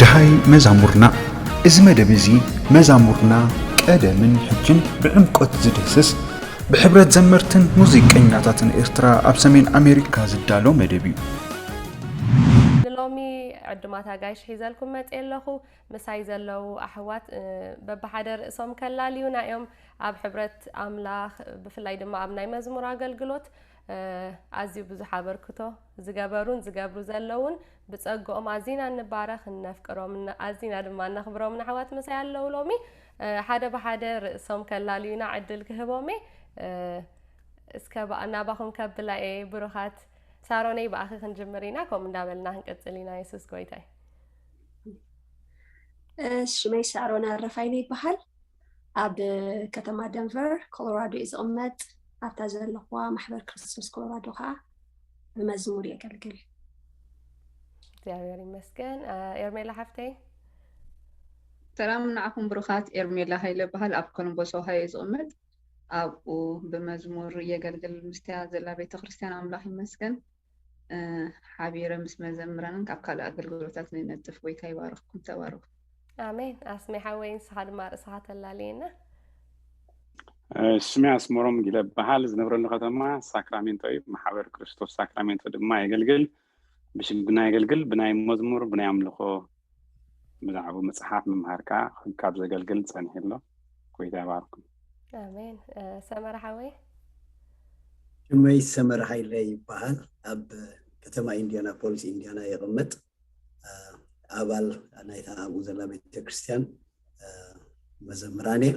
ደሃይ መዛሙርና። እዚ መደብ እዚ መዛሙርና ቀደምን ሕጅን ብዕምቆት ዝድህስስ፣ ብሕብረት ዘመርትን ሙዚቀኛታትን ኤርትራ ኣብ ሰሜን ኣሜሪካ ዝዳሎ መደብ እዩ። ንሎሚ ዕዱማት ኣጋይሽ ሒዘልኩም መፅየ ኣለኹ። ምሳይ ዘለዉ ኣሕዋት በብሓደ ርእሶም ከላልዩና እዮም። ኣብ ሕብረት ኣምላኽ ብፍላይ ድማ ኣብ ናይ መዝሙር ኣገልግሎት ኣዝዩ ብዙሕ ኣበርክቶ ዝገበሩን ዝገብሩ ዘለውን ብጸግኦም ኣዚና ንባረኽ፣ እነፍቅሮም፣ ኣዚና ድማ እነኽብሮም ንኣሕዋት ምሳይ ኣለዉ። ሎሚ ሓደ ብሓደ ርእሶም ከላልዩና ዕድል ክህቦም እየ። እስከ ናባኹም ከብላ እየ። ብሩኻት ሳሮነይ፣ ብኣኺ ክንጅምር ኢና፣ ከምኡ እንዳበልና ክንቅጽል ኢና። የሱስ ጎይታይ። ሽመይ ሳሮን ኣረፋይነ ይበሃል። ኣብ ከተማ ደንቨር ኮሎራዶ እየ ዝቕመጥ። ኣብታ ዘለኹዋ ማሕበር ክርስቶስ ኮሎራዶ ከዓ ብመዝሙር የገልግል። እግዚኣብሔር ይመስገን። ኤርሜላ ሓፍተይ። ሰላም ንዓኹም ብሩኻት። ኤርሜላ ሃይለ በሃል። ኣብ ኮሎምቦስ ኦሃዮ እየ ዝቕመጥ። ኣብኡ ብመዝሙር የገልግል። ምስትያ ዘላ ቤተክርስትያን ኣምላኽ ይመስገን። ሓቢረ ምስ መዘምራንን ካብ ካልእ ኣገልግሎታት ንነጥፍ። ጎይታ ይባርኽኩም። ተባረኹ። ኣሜን። ኣስሜ ሓወይ፣ ንስኻ ድማ ርእስኻ ተላልየና። ስሜ ኣስመሮም ጊለ በሃል። ዝነብረሉ ከተማ ሳክራሜንቶ እዩ። ማሕበር ክርስቶስ ሳክራሜንቶ ድማ የገልግል። ብሽምግና የገልግል። ብናይ መዝሙር፣ ብናይ ኣምልኾ ብዛዕባ መጽሓፍ ምምሃር ከዓ ካብ ዘገልግል ጸኒሑ ኣሎ። ጎይታ ይባርኩም። ኣሜን። ሰመረ ሓወይ። ሽመይ ሰመረ ሃይለ ይበሃል። ኣብ ከተማ ኢንዲያናፖሊስ ኢንዲያና የቕመጥ። ኣባል ናይታ ኣብኡ ዘላ ቤተክርስትያን መዘምራን እየ።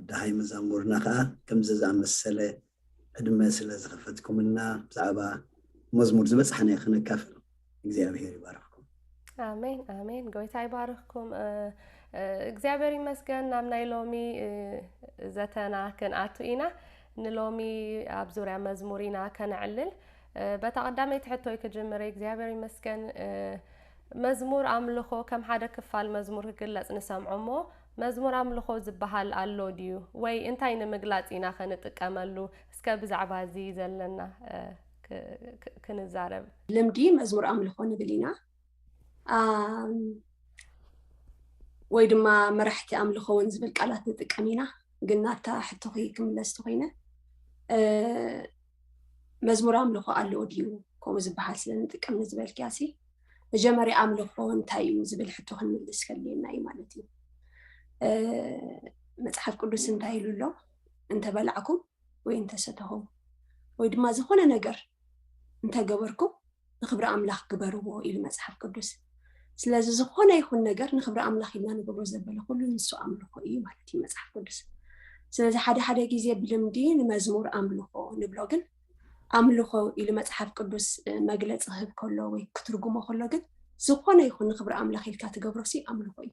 ደሃይ መዛሙርና ከዓ ከምዚ ዝኣመሰለ ዕድመ ስለ ዝኸፈትኩምና ብዛዕባ መዝሙር ዝበፅሓናዮ ክነካፍል እግዚኣብሔር ይባርኽኩም። ኣሜን ኣሜን። ጎይታ ይባርኽኩም። እግዚኣብሔር ይመስገን። ናብ ናይ ሎሚ ዘተና ክንኣቱ ኢና። ንሎሚ ኣብ ዙርያ መዝሙር ኢና ከነዕልል። በታ ቀዳመይቲ ሕቶይ ክጅምር። እግዚኣብሔር ይመስገን። መዝሙር ኣምልኾ ከም ሓደ ክፋል መዝሙር ክግለጽ ንሰምዖ እሞ፣ መዝሙር ኣምልኾ ዝበሃል ኣሎ ድዩ? ወይ እንታይ ንምግላጽ ኢና ከንጥቀመሉ? እስከ ብዛዕባ እዚ ዘለና ክንዛረብ። ልምዲ መዝሙር ኣምልኾ ንብል ኢና። ወይ ድማ መራሕቲ ኣምልኾ እውን ዝብል ቃላት ንጥቀም ኢና። ግን ናብታ ሕቶኺ ክምለስ ተኾይነ፣ መዝሙር ኣምልኾ ኣለዎ ድዩ ከምኡ ዝበሃል ስለ ንጥቀም ንዝበልክያ ሲ፣ መጀመርያ ኣምልኾ እንታይ እዩ ዝብል ሕቶ ክንምልስ ከድልየና እዩ ማለት እዩ። መፅሓፍ ቅዱስ እንታይ ኢሉ ኣሎ? እንተበላዕኩም ወይ እንተሰተኹም ወይ ድማ ዝኾነ ነገር እንተገበርኩም ንኽብሪ ኣምላኽ ግበርዎ ኢሉ መፅሓፍ ቅዱስ። ስለዚ ዝኾነ ይኹን ነገር ንኽብሪ ኣምላኽ ኢልና ንገብሮ ዘበለ ኩሉ ንሱ ኣምልኾ እዩ ማለት እዩ መፅሓፍ ቅዱስ። ስለዚ ሓደ ሓደ ግዜ ብልምዲ ንመዝሙር ኣምልኾ ንብሎ፣ ግን ኣምልኾ ኢሉ መፅሓፍ ቅዱስ መግለፂ ክህብ ከሎ ወይ ክትርጉሞ ከሎ ግን ዝኾነ ይኹን ንኽብሪ ኣምላኽ ኢልካ ትገብሮ ሲ ኣምልኾ እዩ።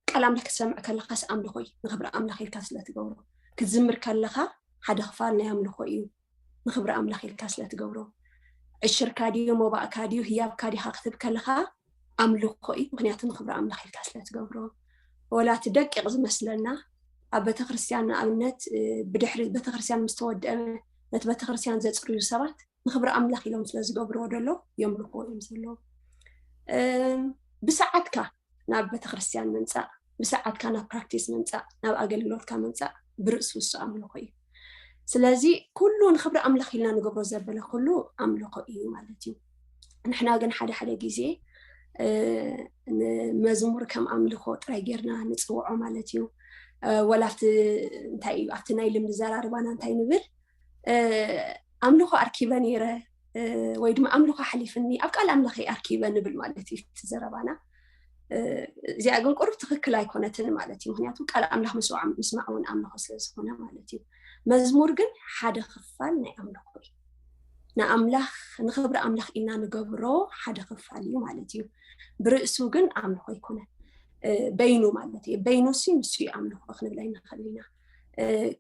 ቃል ኣምላኽ ክትሰምዕ ከለኻስ ኣምልኾ እዩ፣ ንኽብሪ ኣምላኽ ኢልካ ስለ ትገብሮ። ክትዝምር ከለኻ ሓደ ክፋል ናይ ኣምልኾ እዩ፣ ንኽብሪ ኣምላኽ ኢልካ ስለ ትገብሮ። ዕሽርካ ድዩ፣ ሞባእካ ድዩ፣ ህያብካ ዲኻ ክትህብ ከለኻ ኣምልኾ እዩ፣ ምኽንያቱ ንኽብሪ ኣምላኽ ኢልካ ስለ ትገብሮ። ወላ እቲ ደቂቕ ዝመስለና ኣብ ቤተክርስትያን ንኣብነት ብድሕሪ ቤተክርስትያን ምስ ተወደአ ነቲ ቤተክርስትያን ዘፅርዩ ሰባት ንኽብሪ ኣምላኽ ኢሎም ስለ ዝገብርዎ ደሎ የምልኽዎ እዮም ዘለዉ። ብሰዓትካ ናብ ቤተክርስትያን ምምፃእ፣ ብሰዓትካ ናብ ፕራክቲስ ምምፃእ፣ ናብ ኣገልግሎትካ ምምፃእ ብርእሱ እሱ ኣምልኾ እዩ። ስለዚ ኩሉ ንኽብሪ ኣምላኽ ኢልና ንገብሮ ዘበለ ኩሉ ኣምልኾ እዩ ማለት እዩ። ንሕና ግን ሓደ ሓደ ግዜ ንመዝሙር ከም ኣምልኾ ጥራይ ጌርና ንፅውዖ ማለት እዩ። ወላ ኣብቲ እንታይ እዩ ኣብቲ ናይ ልምዲ ዘራርባና እንታይ ንብል ኣምልኾ ኣርኪበ ነይረ ወይ ድማ ኣምልኾ ሓሊፍኒ ኣብ ቃል ኣምላኽ ኣርኪበ ንብል ማለት እዩ እቲ ዘረባና። እዚኣ ግን ቁሩብ ትኽክል ኣይኮነትን ማለት እዩ። ምክንያቱ ቃል ኣምላኽ ምስማዕ እውን ኣምልኾ ስለ ዝኾነ ማለት እዩ። መዝሙር ግን ሓደ ክፋል ናይ ኣምልኾ እዩ። ንኣምላኽ ንኽብሪ ኣምላኽ ኢልና ንገብሮ ሓደ ክፋል እዩ ማለት እዩ። ብርእሱ ግን ኣምልኾ ኣይኮነን። በይኑ ማለት እዩ። በይኑ ሲ ንሱ እዩ ኣምልኾ ክንብል ኣይንኽእል ኢና።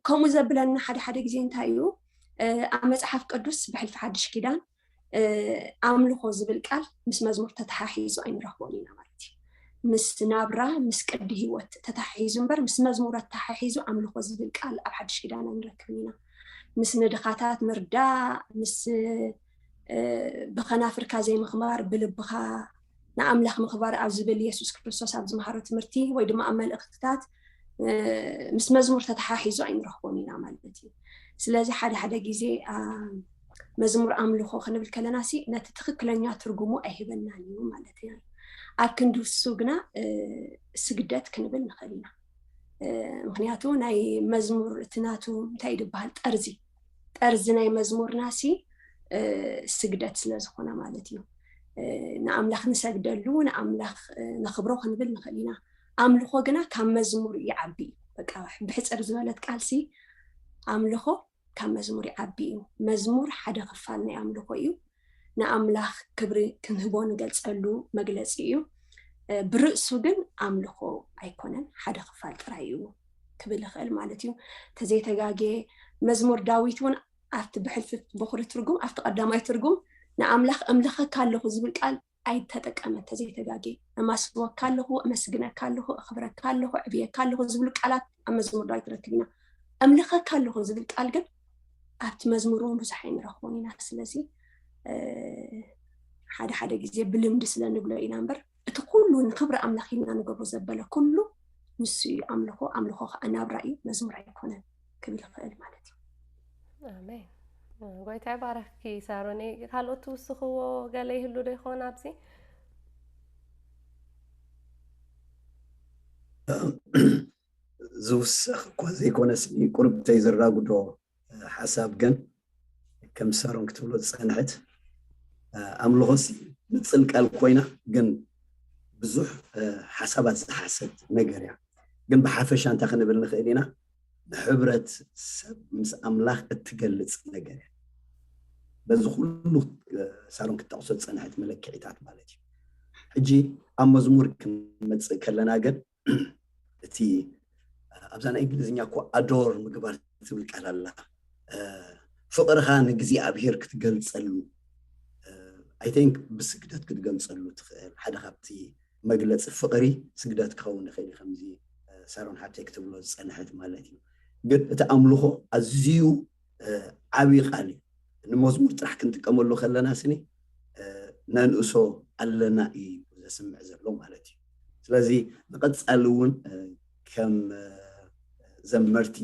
ከምኡ ዘብለና ሓደ ሓደ ግዜ እንታይ እዩ ኣብ መፅሓፍ ቅዱስ ብሕልፊ ሓድሽ ኪዳን ኣምልኾ ዝብል ቃል ምስ መዝሙር ተተሓሒዙ ኣይንረኽቦን ኢና ማለት እዩ። ምስ ናብራ ምስ ቅዲ ህይወት ተተሓሒዙ እምበር ምስ መዝሙር ተተሓሒዙ ኣምልኾ ዝብል ቃል ኣብ ሓድሽ ኪዳን ኣይንረክብን ኢና። ምስ ንድኻታት ምርዳእ ምስ ብኸናፍርካ ዘይምኽባር፣ ብልብኻ ንኣምላኽ ምኽባር ኣብ ዝብል የሱስ ክርስቶስ ኣብ ዝመሃሮ ትምህርቲ ወይ ድማ ኣብ መልእኽትታት ምስ መዝሙር ተተሓሒዙ ኣይንረኽቦን ኢና ማለት እዩ። ስለዚ ሓደ ሓደ ግዜ መዝሙር ኣምልኾ ክንብል ከለና ሲ ነቲ ትኽክለኛ ትርጉሙ ኣይህበናን እዩ ማለት እዩ። ኣብ ክንዲ እሱ ግና ስግደት ክንብል ንኽእል ኢና። ምክንያቱ ናይ መዝሙር እቲ ናቱ እንታይ ድበሃል፣ ጠርዚ ጠርዚ ናይ መዝሙርና ሲ ስግደት ስለ ዝኾነ ማለት እዩ። ንኣምላኽ ንሰግደሉ፣ ንኣምላኽ ነኽብሮ ክንብል ንኽእል ኢና። ኣምልኾ ግና ካብ መዝሙር ይዓቢ እዩ። በቃ ብሕፅር ዝበለት ቃልሲ ኣምልኾ ካብ መዝሙር ይዓቢ እዩ። መዝሙር ሓደ ክፋል ናይ ኣምልኾ እዩ። ንኣምላኽ ክብሪ ክንህቦ ንገልፀሉ መግለፂ እዩ። ብርእሱ ግን ኣምልኾ ኣይኮነን፣ ሓደ ክፋል ጥራይ እዩ ክብል ይኽእል ማለት እዩ። ተዘይተጋጌ መዝሙር ዳዊት እውን ኣብቲ ብሕልፊ በኹሪ ትርጉም ኣብቲ ቀዳማይ ትርጉም ንኣምላኽ እምልኸካ ኣለኹ ዝብል ቃል ኣይተጠቀመን። ተዘይተጋጌ እማስወካ ኣለኹ፣ እመስግነካ ኣለኹ፣ እኽብረካ ኣለኹ፣ ዕብየካ ኣለኹ ዝብሉ ቃላት ኣብ መዝሙር ዳዊት ንረክብ ኢና። እምልኸካ ኣለኹ ዝብል ቃል ግን ኣብቲ መዝሙር እውን ብዙሕ ኣይንረኽቦን ኢና። ስለዚ ሓደ ሓደ ግዜ ብልምዲ ስለ ንብሎ ኢና እምበር እቲ ኩሉ ንክብሪ ኣምላኽ ኢልና ንገብሮ ዘበለ ኩሉ ንሱ እዩ ኣምልኾ። ኣምልኾ ከዓ ናብራ እዩ፣ መዝሙር ኣይኮነን ክብል ይኽእል ማለት እዩ። ኣሜን። ጎይታ ይባረኽኪ ሳሮኒ። ካልኦት ትውስኽዎ ገለ ይህሉ ዶ ይኾን ኣብዚ? ዝውሰኽ እኳ ዘይኮነስ ቁርብተይ ዘራጉዶ ሓሳብ ግን ከም ሳሮን ክትብሎ ዝፀንሐት ኣምልኾሲ ንፅል ቃል ኮይና ግን ብዙሕ ሓሳባት ዝሓሰት ነገር እያ። ግን ብሓፈሻ እንታይ ክንብል ንኽእል ኢና? ንሕብረት ሰብ ምስ ኣምላኽ እትገልጽ ነገር እያ። በዚ ኩሉ ሳሮን ክትጠቕሶ ዝጸንሐት መለክዒታት ማለት እዩ። ሕጂ ኣብ መዝሙር ክንመጽእ ከለና ግን እቲ ኣብዛ ናይ እንግሊዝኛ እኮ ኣዶር ምግባር ትብል ቃል ኣላ። ፍቕርኻ ንእግዚኣብሔር ክትገልጸሉ I think ብስግደት ክትገልጸሉ ትኽእል ሓደ ካብቲ መግለፂ ፍቕሪ ስግደት ክኸውን ይኽእል እዩ። ከምዚ ሳሮን ሓብተይ ክትብሎ ዝፀንሐት ማለት እዩ። ግን እቲ ኣምልኾ ኣዝዩ ዓብዪ ቃል እዩ። ንመዝሙር ጥራሕ ክንጥቀመሉ ከለና ስኒ ነንእሶ ኣለና እዩ ዘስምዕ ዘሎ ማለት እዩ። ስለዚ ንቐፃሊ እውን ከም ዘመርቲ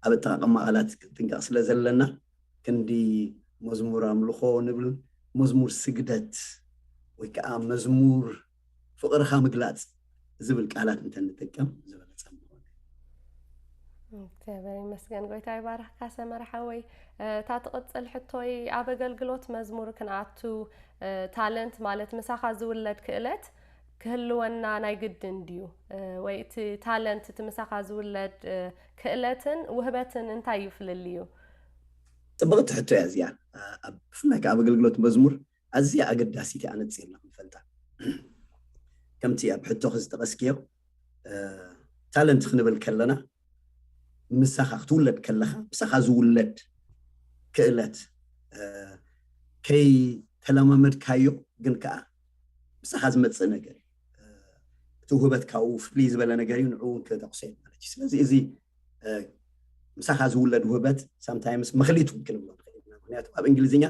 ኣብ ኣጠቃቀማ ቃላት ክንጥንቀቕ ስለ ዘለና ክንዲ መዝሙር ኣምልኾ ንብል መዝሙር ስግደት ወይ ከዓ መዝሙር ፍቕርኻ ምግላፅ ዝብል ቃላት እንተንጥቀም ዝበለፀ ምኾነ። እግዚኣብሔር ይመስገን። ጎይታ ይባርኽካ ሰመረ ሓወይ። እታ ትቕፅል ሕቶይ ኣብ ኣገልግሎት መዝሙር ክንኣቱ ታለንት ማለት ምሳኻ ዝውለድ ክእለት ክህልወና ናይ ግድን ድዩ? ወይ እቲ ታለንት እቲ ምሳኻ ዝውለድ ክእለትን ውህበትን እንታይ እዩ ፍልልዩ? ፅብቕቲ ሕቶ እያ እዚኣ። ብፍላይ ኣብ ኣገልግሎት መዝሙር ኣዝያ ኣገዳሲት እያ፣ ኣነፂርና ክንፈልጣ። ከምቲ ኣብ ሕቶኺ ዝጠቐስክዮ ታለንት ክንብል ከለና ምሳኻ ክትውለድ ከለኻ ምሳኻ ዝውለድ ክእለት ከይተለማመድካዮ ግን ከዓ ምሳኻ ዝመፅእ ነገር እዩ። እቲ ውህበት ካብኡ ፍልይ ዝበለ ነገር እዩ፣ ንዕኡ እውን ክጠቕሶ ማለት እዩ። ስለዚ እዚ ምሳኻ ዝውለድ ውህበት ሳምታይምስ መኽሊት እውን ክንብሎ ንኽእል ኢና። ምክንያቱ ኣብ እንግሊዝኛ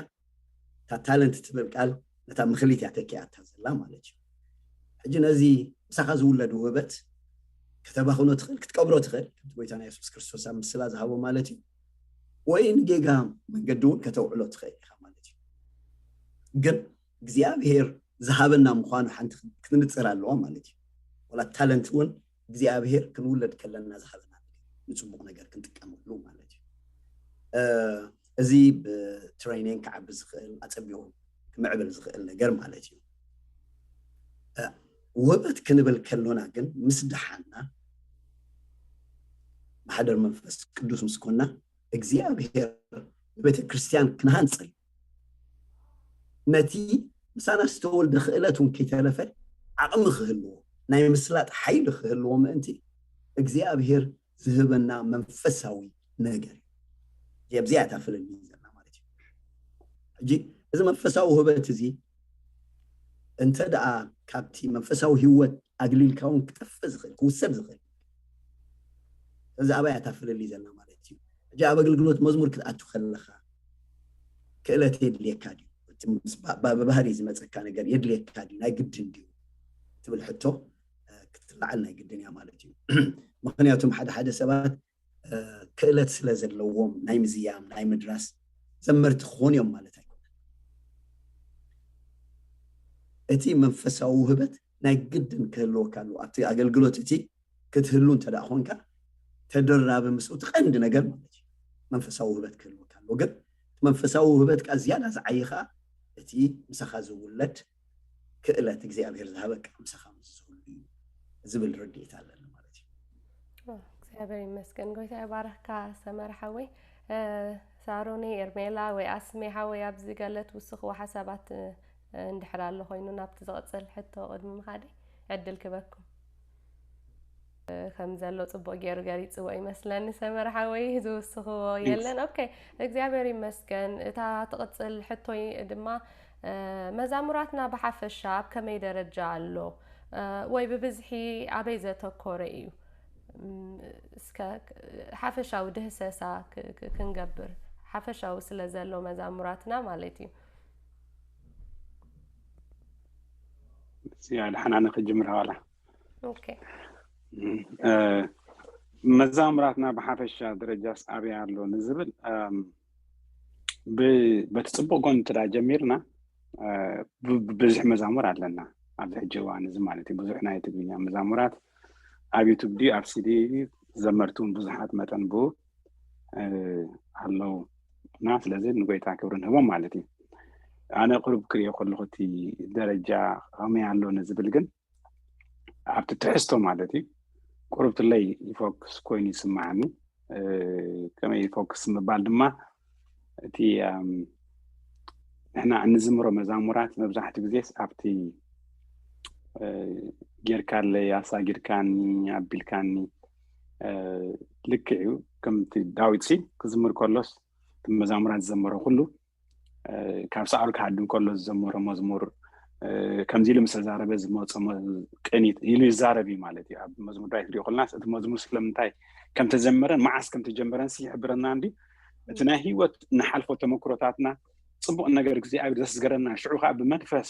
እታ ታለንት ትብል ቃል ነታ ምኽሊት እያ ተኪኣታ ዘላ ማለት እዩ። ሕጂ ነዚ ምሳኻ ዝውለድ ውህበት ከተባኽኖ ትኽእል፣ ክትቀብሮ ትኽእል፣ ከምቲ ጎይታና የሱስ ክርስቶስ ኣብ ምስላ ዝሃቦ ማለት እዩ። ወይ ንጌጋ መንገዲ እውን ከተውዕሎ ትኽእል ኢኻ ማለት እዩ። ግን እግዚኣብሄር ዝሃበና ምዃኑ ሓንቲ ክትንፅር ኣለዋ ማለት እዩ። ወላ ታለንት እውን እግዚኣብሄር ክንውለድ ከለና ዝሃበና ንፅቡቕ ነገር ክንጥቀመሉ ማለት እዩ። እዚ ብትሬኒንግ ክዓቢ ዝኽእል ኣፀቢቑ ክምዕብል ዝኽእል ነገር ማለት እዩ። ውህበት ክንብል ከሎና ግን ምስ ደሓና ብሓደር መንፈስ ቅዱስ ምስ ኮና እግዚኣብሄር ንቤተ ክርስቲያን ክንሃንፀል ነቲ ምሳና ዝተወልደ ክእለት እውን ከይተረፈ ዓቕሚ ክህልዎ ናይ ምስላጥ ሓይሊ ክህልዎ ምእንቲ እግዚኣብሄር ዝህበና መንፈሳዊ ነገር እዩ። ኣብዚኣ እታ ፍልልይ ዘላ ማለት እዩ። ሕጂ እዚ መንፈሳዊ ውህበት እዚ እንተ ደኣ ካብቲ መንፈሳዊ ህይወት ኣግሊልካ እውን ክጠፍእ ዝኽእል ክውሰድ ዝኽእል እዚ ኣባይ እታ ፍልልይ ዘላ ማለት እዩ። ሕጂ ኣብ ኣገልግሎት መዝሙር ክትኣቱ ከለኻ ክእለት የድልየካ ድዩ? እቲ ብባህሪ ዝመፀካ ነገር የድልየካ ድዩ? ናይ ግድን ድዩ? ትብል ሕቶ ክትለዓል ናይ ግድን እያ ማለት እዩ። ምክንያቱም ሓደ ሓደ ሰባት ክእለት ስለ ዘለዎም ናይ ምዝያም ናይ ምድራስ ዘመርቲ ክኾኑ እዮም ማለት ኣይኮነን። እቲ መንፈሳዊ ውህበት ናይ ግድን ክህልወካ ኣለዎ። ኣብቲ ኣገልግሎት እቲ ክትህሉ እንተ ደኣ ኮንካ ተደራቢ ምስኡ እቲ ቀንዲ ነገር ማለት እዩ። መንፈሳዊ ውህበት ክህልወካ ኣለዎ። ግን እቲ መንፈሳዊ ውህበት ካ ዝያዳ ዝዓይ ኸዓ እቲ ምሳኻ ዝውለድ ክእለት እግዚኣብሔር ዝሃበካ ምሳኻ ምስ ዝህሉ እዩ ዝብል ርድኢት ኣለኒ ማለት እዩ። እግዚኣብሔር ይመስገን። ጎይታ ይባረኽካ ሰመረ ሓወይ። ሳሮኒ ኤርሜላ ወይ ኣስሜ ሓወይ ኣብዚ ገለ ትውስኽዎ ሓሳባት እንድሕር ኣሎ ኮይኑ ናብቲ ዝቕፅል ሕቶ ቅድሚ ምኻደይ ዕድል ክበኩም። ከም ዘሎ ፅቡቅ ገይሩ ገሊፅዎ ይመስለኒ ሰመረ ሓወይ ዝውስኽዎ የለን። ኦኬ እግዚኣብሔር ይመስገን። እታ ትቕፅል ሕቶይ ድማ መዛሙራትና ብሓፈሻ ኣብ ከመይ ደረጃ ኣሎ ወይ ብብዝሒ ኣበይ ዘተኮረ እዩ? እስከ ሓፈሻዊ ድህሰሳ ክንገብር ሓፈሻዊ ስለ ዘሎ መዛሙራትና ማለት እዩ። እዚኣ ድሓን ኣነ ክጅምር ዋላ ኦኬ መዛሙራትና ብሓፈሻ ደረጃስ ኣበይ ኣሎ ንዝብል በቲ ፅቡቅ ጎኒ ትዳ ጀሚርና ብዙሕ መዛሙር ኣለና ኣብዚ ሕጂ እዋን እዚ ማለት እዩ። ብዙሕ ናይ ትግርኛ መዛሙራት ኣብ ዩቱብ ድዩ ኣብ ሲዲ ዘመርቱ እውን ብዙሓት መጠን ብኡ ኣለዉ እና ስለዚ ንጎይታ ክብሪ ንህቦም ማለት እዩ። ኣነ ቁሩብ ክሪኦ ከለኹ እቲ ደረጃ ከመይ ኣሎ ንዝብል ግን ኣብቲ ትሕዝቶ ማለት እዩ ቁሩብ ትለይ ይፎክስ ኮይኑ ይስማዓኒ። ከመይ ይፎክስ ምባል ድማ እቲ ንሕና እንዝምሮ መዛሙራት መብዛሕትኡ ግዜስ ኣብቲ ጌርካለይ ኣሳጊድካኒ ኣቢልካኒ ልክዕ እዩ። ከምቲ ዳዊት ሲ ክዝምር ከሎስ እቲ መዛሙራት ዝዘመሮ ኩሉ ካብ ሳዕሩ ክሃድም ከሎ ዝዘመሮ መዝሙር ከምዚ ኢሉ ምስ ተዛረበ ዝመፀ ቅኒት ኢሉ ይዛረብ እዩ ማለት እዩ። ኣብ መዝሙር ዳዊት ሪኦ ከለናስ እቲ መዝሙር ስለምንታይ ከምተዘመረን መዓስ ከምተጀመረን ሲ ይሕብረና እንዲ እቲ ናይ ህይወት ንሓልፎ ተመክሮታትና ፅቡቅ ነገር እግዚኣብሔር ዘስገረና ሽዑ ከዓ ብመንፈስ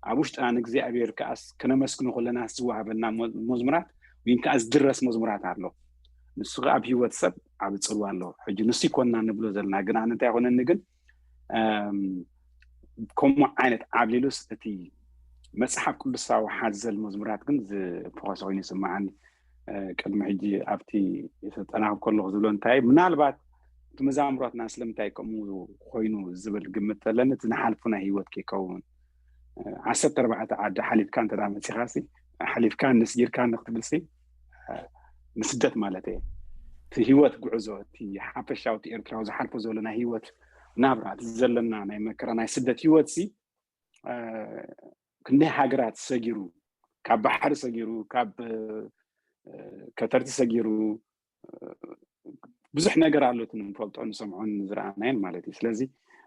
ኣብ ውሽጥና ንእግዚኣብሔር ከዓስ ክነመስግኖ ከለና ዝወሃበና መዝሙራት ወይም ከዓ ዝድረስ መዝሙራት ኣሎ። ንሱ ከዓ ኣብ ህይወት ሰብ ዓብ ፅልዋ ኣሎ። ሕጂ ንሱ ይኮንና ንብሎ ዘለና ግን ኣነ እንታይ ይኮነኒ ግን ከምኡ ዓይነት ዓብሊሉስ እቲ መፅሓፍ ቅዱሳዊ ሓዘል መዝሙራት ግን ዝፈኮሰ ኮይኑ ይስምዓኒ። ቅድሚ ሕጂ ኣብቲ ተጠናክብ ከለኩ ዝብሎ እንታይ ምናልባት እቲ መዛሙራትና ስለምንታይ ከምኡ ኮይኑ ዝብል ግምት ተለኒ እቲ ንሓልፉ ናይ ህይወት ከይከውን ዓሰርተ ኣርባዕተ ዓዲ ሓሊፍካ እንተ መፂኻሲ ሓሊፍካ ንስጊርካ ንክትብልሲ ንስደት ማለት እየ እቲ ህይወት ጉዕዞ እቲ ሓፈሻዊ እቲ ኤርትራዊ ዝሓልፎ ዘሎ ናይ ህይወት ናብራ እቲ ዘለና ናይ መከራ ናይ ስደት ህይወት ሲ ክንደይ ሃገራት ሰጊሩ ካብ ባሕሪ ሰጊሩ ካብ ከተርቲ ሰጊሩ ብዙሕ ነገር ኣሎ እቲ ንፈልጦ ንሰምዖን ዝረኣናዮን ማለት እዩ። ስለዚ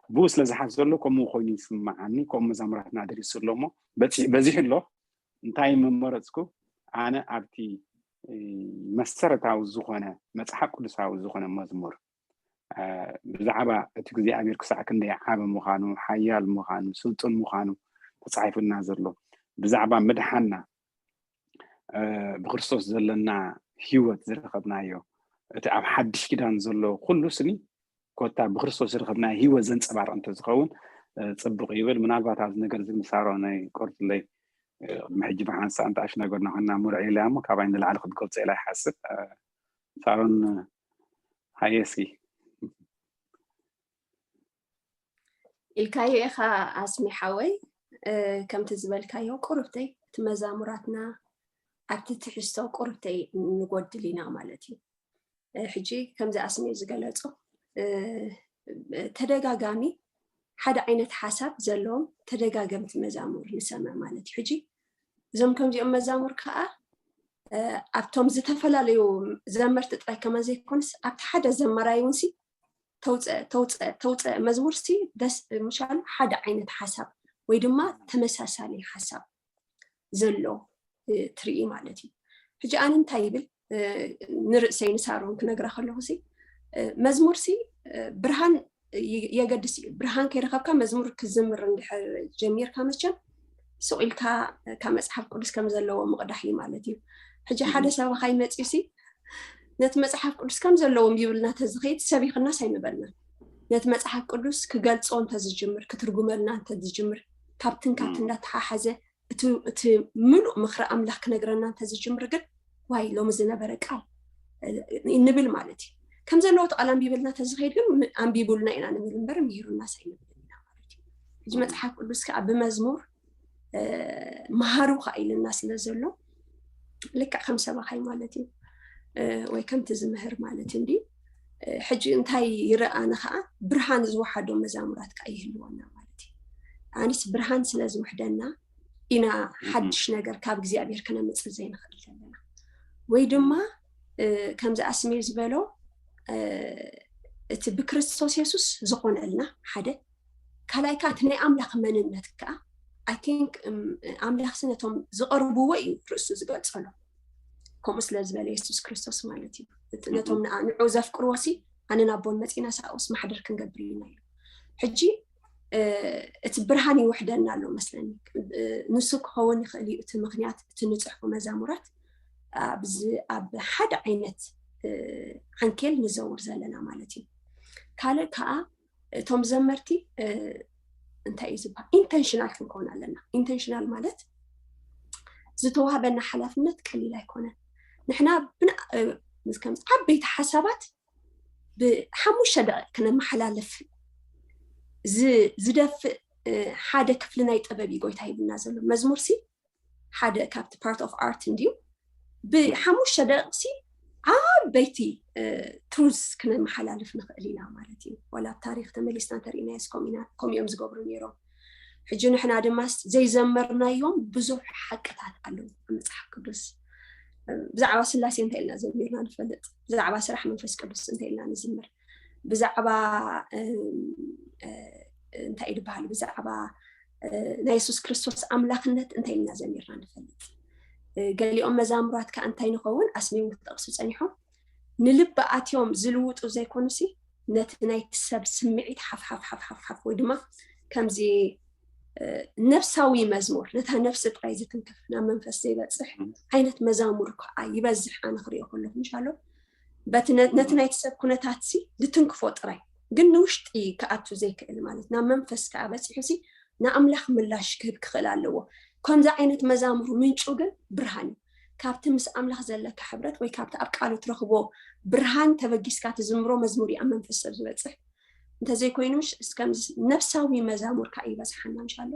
ብኡ ስለ ዝሓፍ ዘሎ ከምኡ ኮይኑ ይስምዓኒ። ከምኡ መዛሙራትና ደሪሱ ኣሎ እሞ በዚሑ ኣሎ። እንታይ ምመረፅኩ ኣነ ኣብቲ መሰረታዊ ዝኾነ መፅሓፍ ቅዱሳዊ ዝኾነ መዝሙር ብዛዕባ እቲ እግዚኣብሔር ክሳዕ ክንደይ ዓቢ ምዃኑ ሓያል ምዃኑ ስልጡን ምዃኑ ተፃሒፉልና ዘሎ ብዛዕባ ምድሓንና ብክርስቶስ ዘለና ህይወት ዝረኸብናዮ እቲ ኣብ ሓድሽ ኪዳን ዘሎ ኩሉ ስኒ ኮታ ብክርስቶስ ዝረኸብናዮ ህይወት ዘንፀባርቕ እንተዝኸውን ፅቡቕ ይብል። ምናልባት ኣብዚ ነገር እዚ ምሳሮ ናይ ቆርፅለይ ቅድሚ ሕጂ ብሓንሳእ እንተኣሽ ነገርና ኮይና ሙርዕ ኢለያ እሞ ካባይ ንላዕሊ ክትገልፆ ኢላ ይሓስብ። ሳሮን ሃየ እስኪ ኢልካዮ ኢኻ ኣስሚ ሓወይ። ከምቲ ዝበልካዮ ቁርብተይ እቲ መዛሙራትና ኣብቲ ትሕዝቶ ቁርብተይ ንጎድል ኢና ማለት እዩ። ሕጂ ከምዚ ኣስሚ ዝገለጾ ተደጋጋሚ ሓደ ዓይነት ሓሳብ ዘለዎም ተደጋገምቲ መዛሙር ንሰምዕ ማለት እዩ። ሕጂ እዞም ከምዚኦም መዛሙር ከዓ ኣብቶም ዝተፈላለዩ ዘመርቲ ጥራይ ከማን ዘይኮነስ ኣብቲ ሓደ ዘመራይ እውን ሲ ተውፀ ተውፀ ተውፀ መዝሙር ሲ ደስ ምሻሉ ሓደ ዓይነት ሓሳብ ወይ ድማ ተመሳሳሊ ሓሳብ ዘሎ ትርኢ ማለት እዩ። ሕጂ ኣነ እንታይ ይብል ንርእሰይ ንሳሮን ክነግራ ከለኹ ሲ መዝሙር ሲ ብርሃን የገድስ እዩ። ብርሃን ከይረኸብካ መዝሙር ክዝምር እንድሕር ጀሚርካ መቸም ስቕ ኢልካ ካብ መፅሓፍ ቅዱስ ከም ዘለዎ ምቕዳሕ እዩ ማለት እዩ። ሕጂ ሓደ ሰባኻይ መፅዩ ሲ ነቲ መፅሓፍ ቅዱስ ከም ዘለዎ ይብልና ተዝኸይድ ሰብ ይኽናስ ኣይምበልና። ነቲ መፅሓፍ ቅዱስ ክገልፆ እንተዝጅምር፣ ክትርጉመልና እንተዝጅምር፣ ካብ ትንካት እንዳተሓሓዘ እቲ ምሉእ ምኽሪ ኣምላኽ ክነግረና እንተዝጅምር ግን ዋይ ሎሚ ዝነበረ ቃል ንብል ማለት እዩ። ከም ዘለዎ እቲ ቃል ኣንቢበልና ተዝኸይድ ግን ኣንቢቡልና ኢና ንብል እምበር ምሂሩና ሳይንብል ኢና ማለት እዩ። እዚ መፅሓፍ ቅዱስ ከዓ ብመዝሙር መሃሩ ከዓ ኢልና ስለ ዘሎ ልክዕ ከም ሰባኻይ ማለት እዩ ወይ ከምቲ ዝምህር ማለት እንዲ ሕጂ እንታይ ይረኣኒ ከዓ ብርሃን ዝወሓዶ መዛሙራት ከዓ ይህልወና ማለት እዩ። ኣንስ ብርሃን ስለ ዝውሕደና ኢና ሓድሽ ነገር ካብ እግዚኣብሔር ክነምፅእ ዘይንኽእል ዘለና ወይ ድማ ከምዚ ኣስሜ ዝበሎ እቲ ብክርስቶስ የሱስ ዝኾነልና ሓደ ካልኣይ ከዓ እቲ ናይ ኣምላኽ መንነት ከዓ ኣይ ቲንክ ኣምላኽሲ ነቶም ዝቐርብዎ እዩ ርእሱ ዝገልፀሎም። ከምኡ ስለ ዝበለ የሱስ ክርስቶስ ማለት እዩ። ነቶም ንዑ ዘፍቅርዎ ሲ ኣነን ኣቦን መፂና ሳኡስ ማሕደር ክንገብር ኢና ኢሉ። ሕጂ እቲ ብርሃን ይውሕደና ኣሎ መስለኒ። ንሱ ክኸውን ይኽእል እዩ እቲ ምክንያት እቲ ንፅሕፉ መዛሙራት ኣብዚ ኣብ ሓደ ዓይነት ዓንኬል ንዘውር ዘለና ማለት እዩ። ካልእ ከዓ እቶም ዘመርቲ እንታይ እዩ ዝበሃል ኢንተንሽናል ክንከውን ኣለና። ኢንተንሽናል ማለት ዝተዋህበና ሓላፍነት ቀሊል ኣይኮነን። ንሕና ከምዚ ዓበይቲ ሓሳባት ብሓሙሽተ ደቂቕ ክነመሓላልፍ ዝደፍእ ሓደ ክፍሊ ናይ ጥበብ እዩ ጎይታ ሂብና ዘሎ። መዝሙር ሲ ሓደ ካብቲ ፓርት ኦፍ ኣርት እንድዩ። ብሓሙሽተ ደቂቕ ሲ ዓበይቲ ትሩዝ ክነመሓላልፍ ንኽእል ኢና ማለት እዩ። ዋላ ኣብ ታሪክ ተመሊስና እንተርኢናዮስ ከምኡ ኢና- ከምኡ እዮም ዝገብሩ ነይሮም። ሕጂ ንሕና ድማ ዘይዘመርናዮም ብዙሕ ሓቅታት ኣለዉ ኣብ መፅሓፍ ቅዱስ። ብዛዕባ ስላሴ እንታይ ኢልና ዘሚርና ንፈልጥ? ብዛዕባ ስራሕ መንፈስ ቅዱስ እንታይ ኢልና ንዝምር? ብዛዕባ እንታይ እዩ ዝበሃል? ብዛዕባ ናይ የሱስ ክርስቶስ ኣምላኽነት እንታይ ኢልና ዘሚርና ንፈልጥ? ገሊኦም መዛሙራት ከዓ እንታይ ንኸውን ኣስሚም ክጠቕሱ ፀኒሖም ንልቢ ኣትዮም ዝልውጡ ዘይኮኑሲ ነቲ ናይቲ ሰብ ስምዒት ሓፍሓፍ ሓፍሓፍ ሓፍ ወይ ድማ ከምዚ ነፍሳዊ መዝሙር ነታ ነፍሲ ጥራይ ዝትንክፍ ናብ መንፈስ ዘይበፅሕ ዓይነት መዛሙር ከዓ ይበዝሕ ኣነ ክሪኦ ከለኹ ምሻሎ በቲ ነቲ ናይቲ ሰብ ኩነታት ሲ ዝትንክፎ ጥራይ ግን ንውሽጢ ክኣቱ ዘይክእል ማለት ናብ መንፈስ ከዓ በፂሑ ሲ ንኣምላኽ ምላሽ ክህብ ክኽእል ኣለዎ። ከምዚ ዓይነት መዛሙር ምንጩ ግን ብርሃን እዩ። ካብቲ ምስ ኣምላኽ ዘለካ ሕብረት ወይ ካብቲ ኣብ ቃሉ ትረኽቦ ብርሃን ተበጊስካ ትዝምሮ መዝሙር እዩ ኣብ መንፈስ ሰብ ዝበፅሕ። እንተዘይኮይኑ ምሽ እስከምዚ ነፍሳዊ መዛሙር ከዓ ይበዝሓና ምሻሎ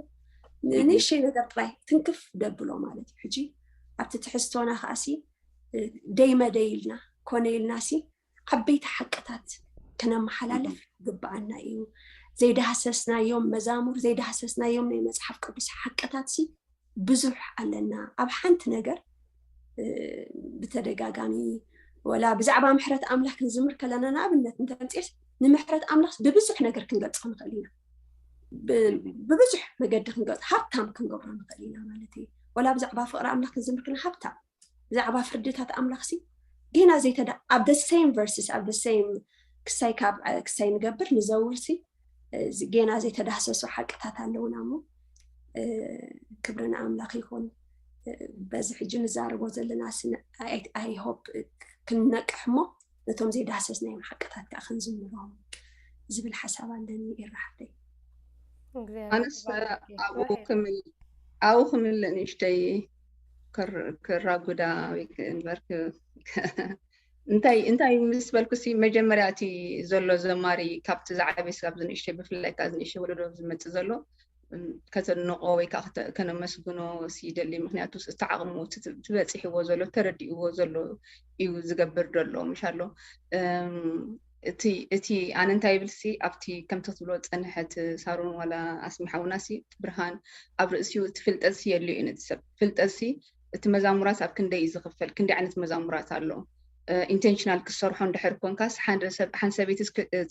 ንእሽተይ ነገር ጥራይ ትንክፍ ደብሎ ማለት እዩ። ሕጂ ኣብቲ ትሕዝቶና ከዓሲ ደይመደይ ኢልና ኮነ ኢልና ሲ ዓበይቲ ሓቅታት ክነመሓላልፍ ግብኣና እዩ። ዘይዳህሰስናዮም መዛሙር ዘይዳህሰስናዮም ናይ መፅሓፍ ቅዱስ ሓቅታት ሲ ብዙሕ ኣለና። ኣብ ሓንቲ ነገር ብተደጋጋሚ ወላ ብዛዕባ ምሕረት ኣምላኽ ክንዝምር ከለና ንኣብነት እንተምፅኤስ ንምሕረት ኣምላኽ ብብዙሕ ነገር ክንገልፆ ንኽእል ኢና። ብብዙሕ መገዲ ክንገልፆ ሃብታም ክንገብሮ ንኽእል ኢና ማለት እዩ። ወላ ብዛዕባ ፍቕሪ ኣምላኽ ክንዝምር ከለና ሃብታም ብዛዕባ ፍርድታት ኣምላኽ ሲ ጌና ዘይተዳ ኣብ the same verses ኣብ the same ክሳይ ካብ ክሳይ ንገብር ንዘውር ሲ ጌና ዘይተዳህሰሱ ሓቅታት ኣለውና እሞ ክብሪ ንኣምላኽ ይኹን። በዚ ሕጂ ንዛረቦ ዘለና ሲ I hope ክንነቅሕ እሞ ነቶም ዘይዳህሰስናዮም ሓቅታት ከዓ ክንዝምሮም ዝብል ሓሳብ ኣለኒ። ኤራ ሓፍተይ ኣነስ ኣብኡ ክምልእ ኣብኡ ክምልእ ንእሽተይ ክራጉዳ እንበር እንታይ እንታይ ምስ በልኩ ሲ መጀመርያ እቲ ዘሎ ዘማሪ ካብቲ ዝዓበየ ስጋብ ዝንእሽተይ ብፍላይ ከዓ ዝንእሽተይ ወለዶ ዝመፅእ ዘሎ ከተድንቆ ወይ ከዓ ከነመስግኖ ይደሊ። ምክንያቱ እቲ ዓቕሙ ትበፂሕዎ ዘሎ ተረዲእዎ ዘሎ እዩ ዝገብር ዘሎ ምሻሎ እቲ እቲ ኣነ እንታይ ይብል ሲ ኣብቲ ከምቲ ክትብሎ ፀንሐት ሳሮን ዋላ ኣስሚሓውና ሲ ብርሃን ኣብ ርእሲኡ እቲ ፍልጠት ሲ የድልዮ እዩ ነቲ ሰብ ፍልጠት ሲ እቲ መዛሙራት ኣብ ክንደይ እዩ ዝኽፈል ክንደይ ዓይነት መዛሙራት ኣሎ ኢንቴንሽናል ክትሰርሖ እንድሕር ኮንካስ ሓደ ሰብ ሓንቲ ሰበይቲ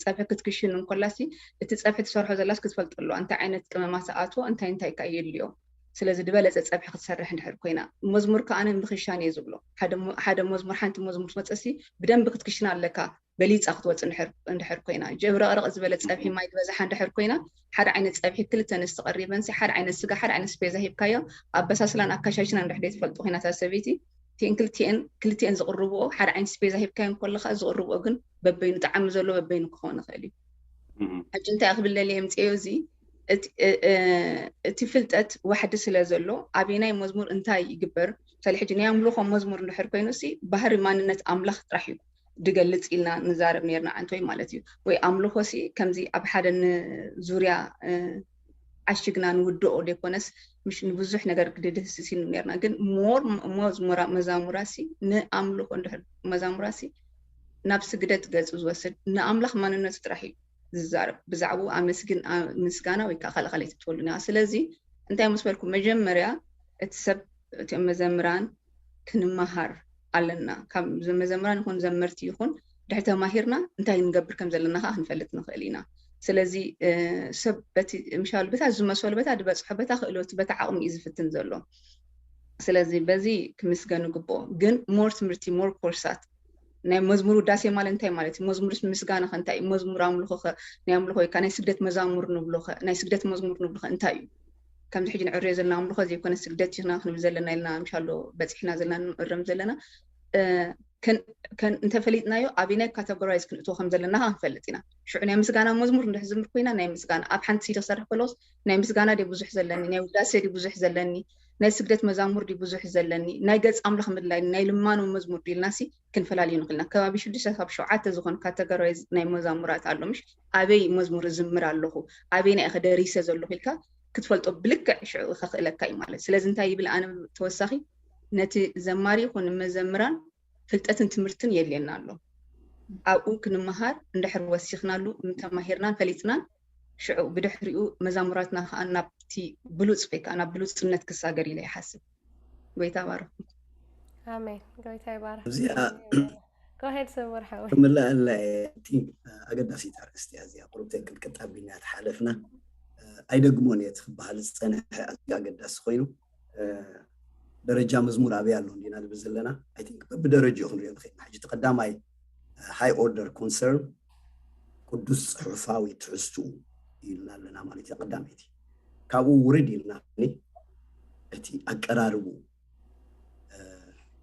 ጸብሒ ክትክሽን እንኮላሲ እቲ ጸብሒ ትሰርሖ ዘላስ ክትፈልጦ ኣለዋ እንታይ ዓይነት ቅመማት ኣትዎ እንታይ እንታይ ካ የድልዮ ስለዚ ዝበለጸ ጸብሒ ክትሰርሕ እንድሕር ኮይና መዝሙር ከኣ ምኽሻን እየ ዝብሎ ሓደ መዝሙር ሓንቲ መዝሙር ትመጸሲ ብደንቢ ክትክሽን ኣለካ በሊፃ ክትወፅእ እንድሕር ኮይና፣ ጀብረቕረቕ ዝበለ ፀብሒ ማይ ዝበዝሓ እንድሕር ኮይና፣ ሓደ ዓይነት ፀብሒ ክልተ ኣንስቲ ቀሪበንሲ ሓደ ዓይነት ስጋ ሓደ ዓይነት ስፔዛ ሂብካዮ፣ ኣበሳስላን ኣካሻሽና እንድሕር ትፈልጡ ኮይና እታ ሰበይቲ፣ ክልቲኤን ክልቲኤን ዝቕርብኦ ሓደ ዓይነት ስፔዛ ሂብካዮ ከለካ ዝቕርብኦ ግን በበይኑ ጣዕሚ ዘሎ በበይኑ ክኸውን ይኽእል እዩ። ሕጂ እንታይ ክብል ደልየ የምፅዮ፣ እዚ እቲ ፍልጠት ዋሕዲ ስለ ዘሎ ኣበየናይ መዝሙር እንታይ ይግበር፣ ምሳሌ ሕጂ ናይ ኣምልኾ መዝሙር እንድሕር ኮይኑ ሲ ባህሪ ማንነት ኣምላኽ ጥራሕ እዩ ድገልጽ ኢልና ንዛረብ ነርና ዓንቶይ ማለት እዩ። ወይ ኣምልኾ ሲ ከምዚ ኣብ ሓደ ንዙርያ ዓሽግና ንውድኦ ደይኮነስ ምሽ ንብዙሕ ነገር ክድድህስስ ኢሉ ነርና። ግን ሞር መዝሙራ መዛሙራ ሲ ንኣምልኾ እንድሕር መዛሙራ ሲ ናብ ስግደት ገጹ ዝወስድ ንኣምላኽ ማንነቱ ጥራሕ እዩ ዝዛረብ። ብዛዕባኡ ኣመስግን ምስጋና ወይ ከዓ ካልእ ካልእ ትብትወሉና። ስለዚ እንታይ ምስ በልኩ መጀመርያ እቲ ሰብ እቲኦም መዘምራን ክንመሃር ኣለና። ካብ መዘምራን ይኹን ዘመርቲ ይኹን ድሕሪ ተማሂርና እንታይ ንገብር ከም ዘለና ከዓ ክንፈልጥ ንኽእል ኢና። ስለዚ ሰብ በቲ ምሻሉ በታ ዝመሰሉ በታ ዝበፅሖ በታ ክእለቱ በታ ዓቕሚ እዩ ዝፍትን ዘሎ። ስለዚ በዚ ክምስገን ግብኦ። ግን ሞር ትምህርቲ ሞር ኮርሳት ናይ መዝሙር ውዳሴ ማለት እንታይ ማለት እዩ? መዝሙርስ ምስጋና ከ እንታይ እዩ? መዝሙር ኣምልኾ ከ ናይ ኣምልኾ ወይ ከዓ ናይ ስግደት መዛሙር ንብሎ ከ ናይ ስግደት መዝሙር ንብሎ ከ እንታይ እዩ? ከምዚ ሕጂ ንዕርዮ ዘለና ኣምልኾ ዘይኮነ ስግደት ኢና ክንብል ዘለና ኢልና ምሻሎ በፂሕና ዘለና ንእረም ዘለና እንተፈሊጥናዮ ኣበይ ናይ ካተጎራይዝ ክንእትዎ ከም ዘለና ክንፈልጥ ኢና። ሽዑ ናይ ምስጋና መዝሙር እንድሕር ዝምር ኮይና ናይ ምስጋና ኣብ ሓንቲ ሲዲ ክሰርሕ ከለስ ናይ ምስጋና ዲ ብዙሕ ዘለኒ ናይ ውዳሴ ዲ ብዙሕ ዘለኒ ናይ ስግደት መዛሙር ዲ ብዙሕ ዘለኒ ናይ ገጽ ኣምላኽ ምድላይ ናይ ልማኖ መዝሙር ዲልናሲ ክንፈላልዩ ንኽእልና። ከባቢ ሽዱሽተ ካብ ሸውዓተ ዝኾን ካተጎራይዝ ናይ መዛሙራት ኣሎ ምሽ ኣበይ መዝሙር እዝምር ኣለኹ ኣበይ ናይ ከደሪሰ ዘለኹ ኢልካ ክትፈልጦ ብልክዕ ሽዑ ከኽእለካ እዩ ማለት። ስለዚ እንታይ ይብል ኣነ ተወሳኺ ነቲ ዘማሪ ይኹን መዘምራን ፍልጠትን ትምህርትን የድልየና ኣሎ። ኣብኡ ክንመሃር እንድሕር ወሲኽናሉ ተማሂርናን ፈሊጥናን ሽዑ ብድሕሪኡ መዛሙራትና ከዓ ናብቲ ብሉፅ ወይ ከዓ ናብ ብሉፅነት ክሳገር ኢለ ይሓስብ። ጎይታ ባረኹም። ኣሜን። ጎይታ ይባርክ። እዚኣ ጎሄድ ስውር ሓወይ ክምልኣላ እየ። እቲ ኣገዳሲት ኣርእስቲ እያ እዚኣ። ቁሩብ ትንክልቅጥ ኣቢልና ተሓለፍና። ኣይደግሞን እየ እቲ ክበሃል ዝፀንሐ ኣዝዩ ኣገዳሲ ኮይኑ ደረጃ መዝሙር ኣበይ ኣሎ እንዲና ንብል ዘለና። I think በብደረጃኡ ክንሪኦ ንኽእል ኢና። ሕጂ እቲ ቀዳማይ high order concern ቅዱስ ፅሑፋዊ ትሕዝትኡ ኢልና ኣለና ማለት እዩ። ቀዳመይቲ ካብኡ ውርድ ኢልና እቲ ኣቀራርቡ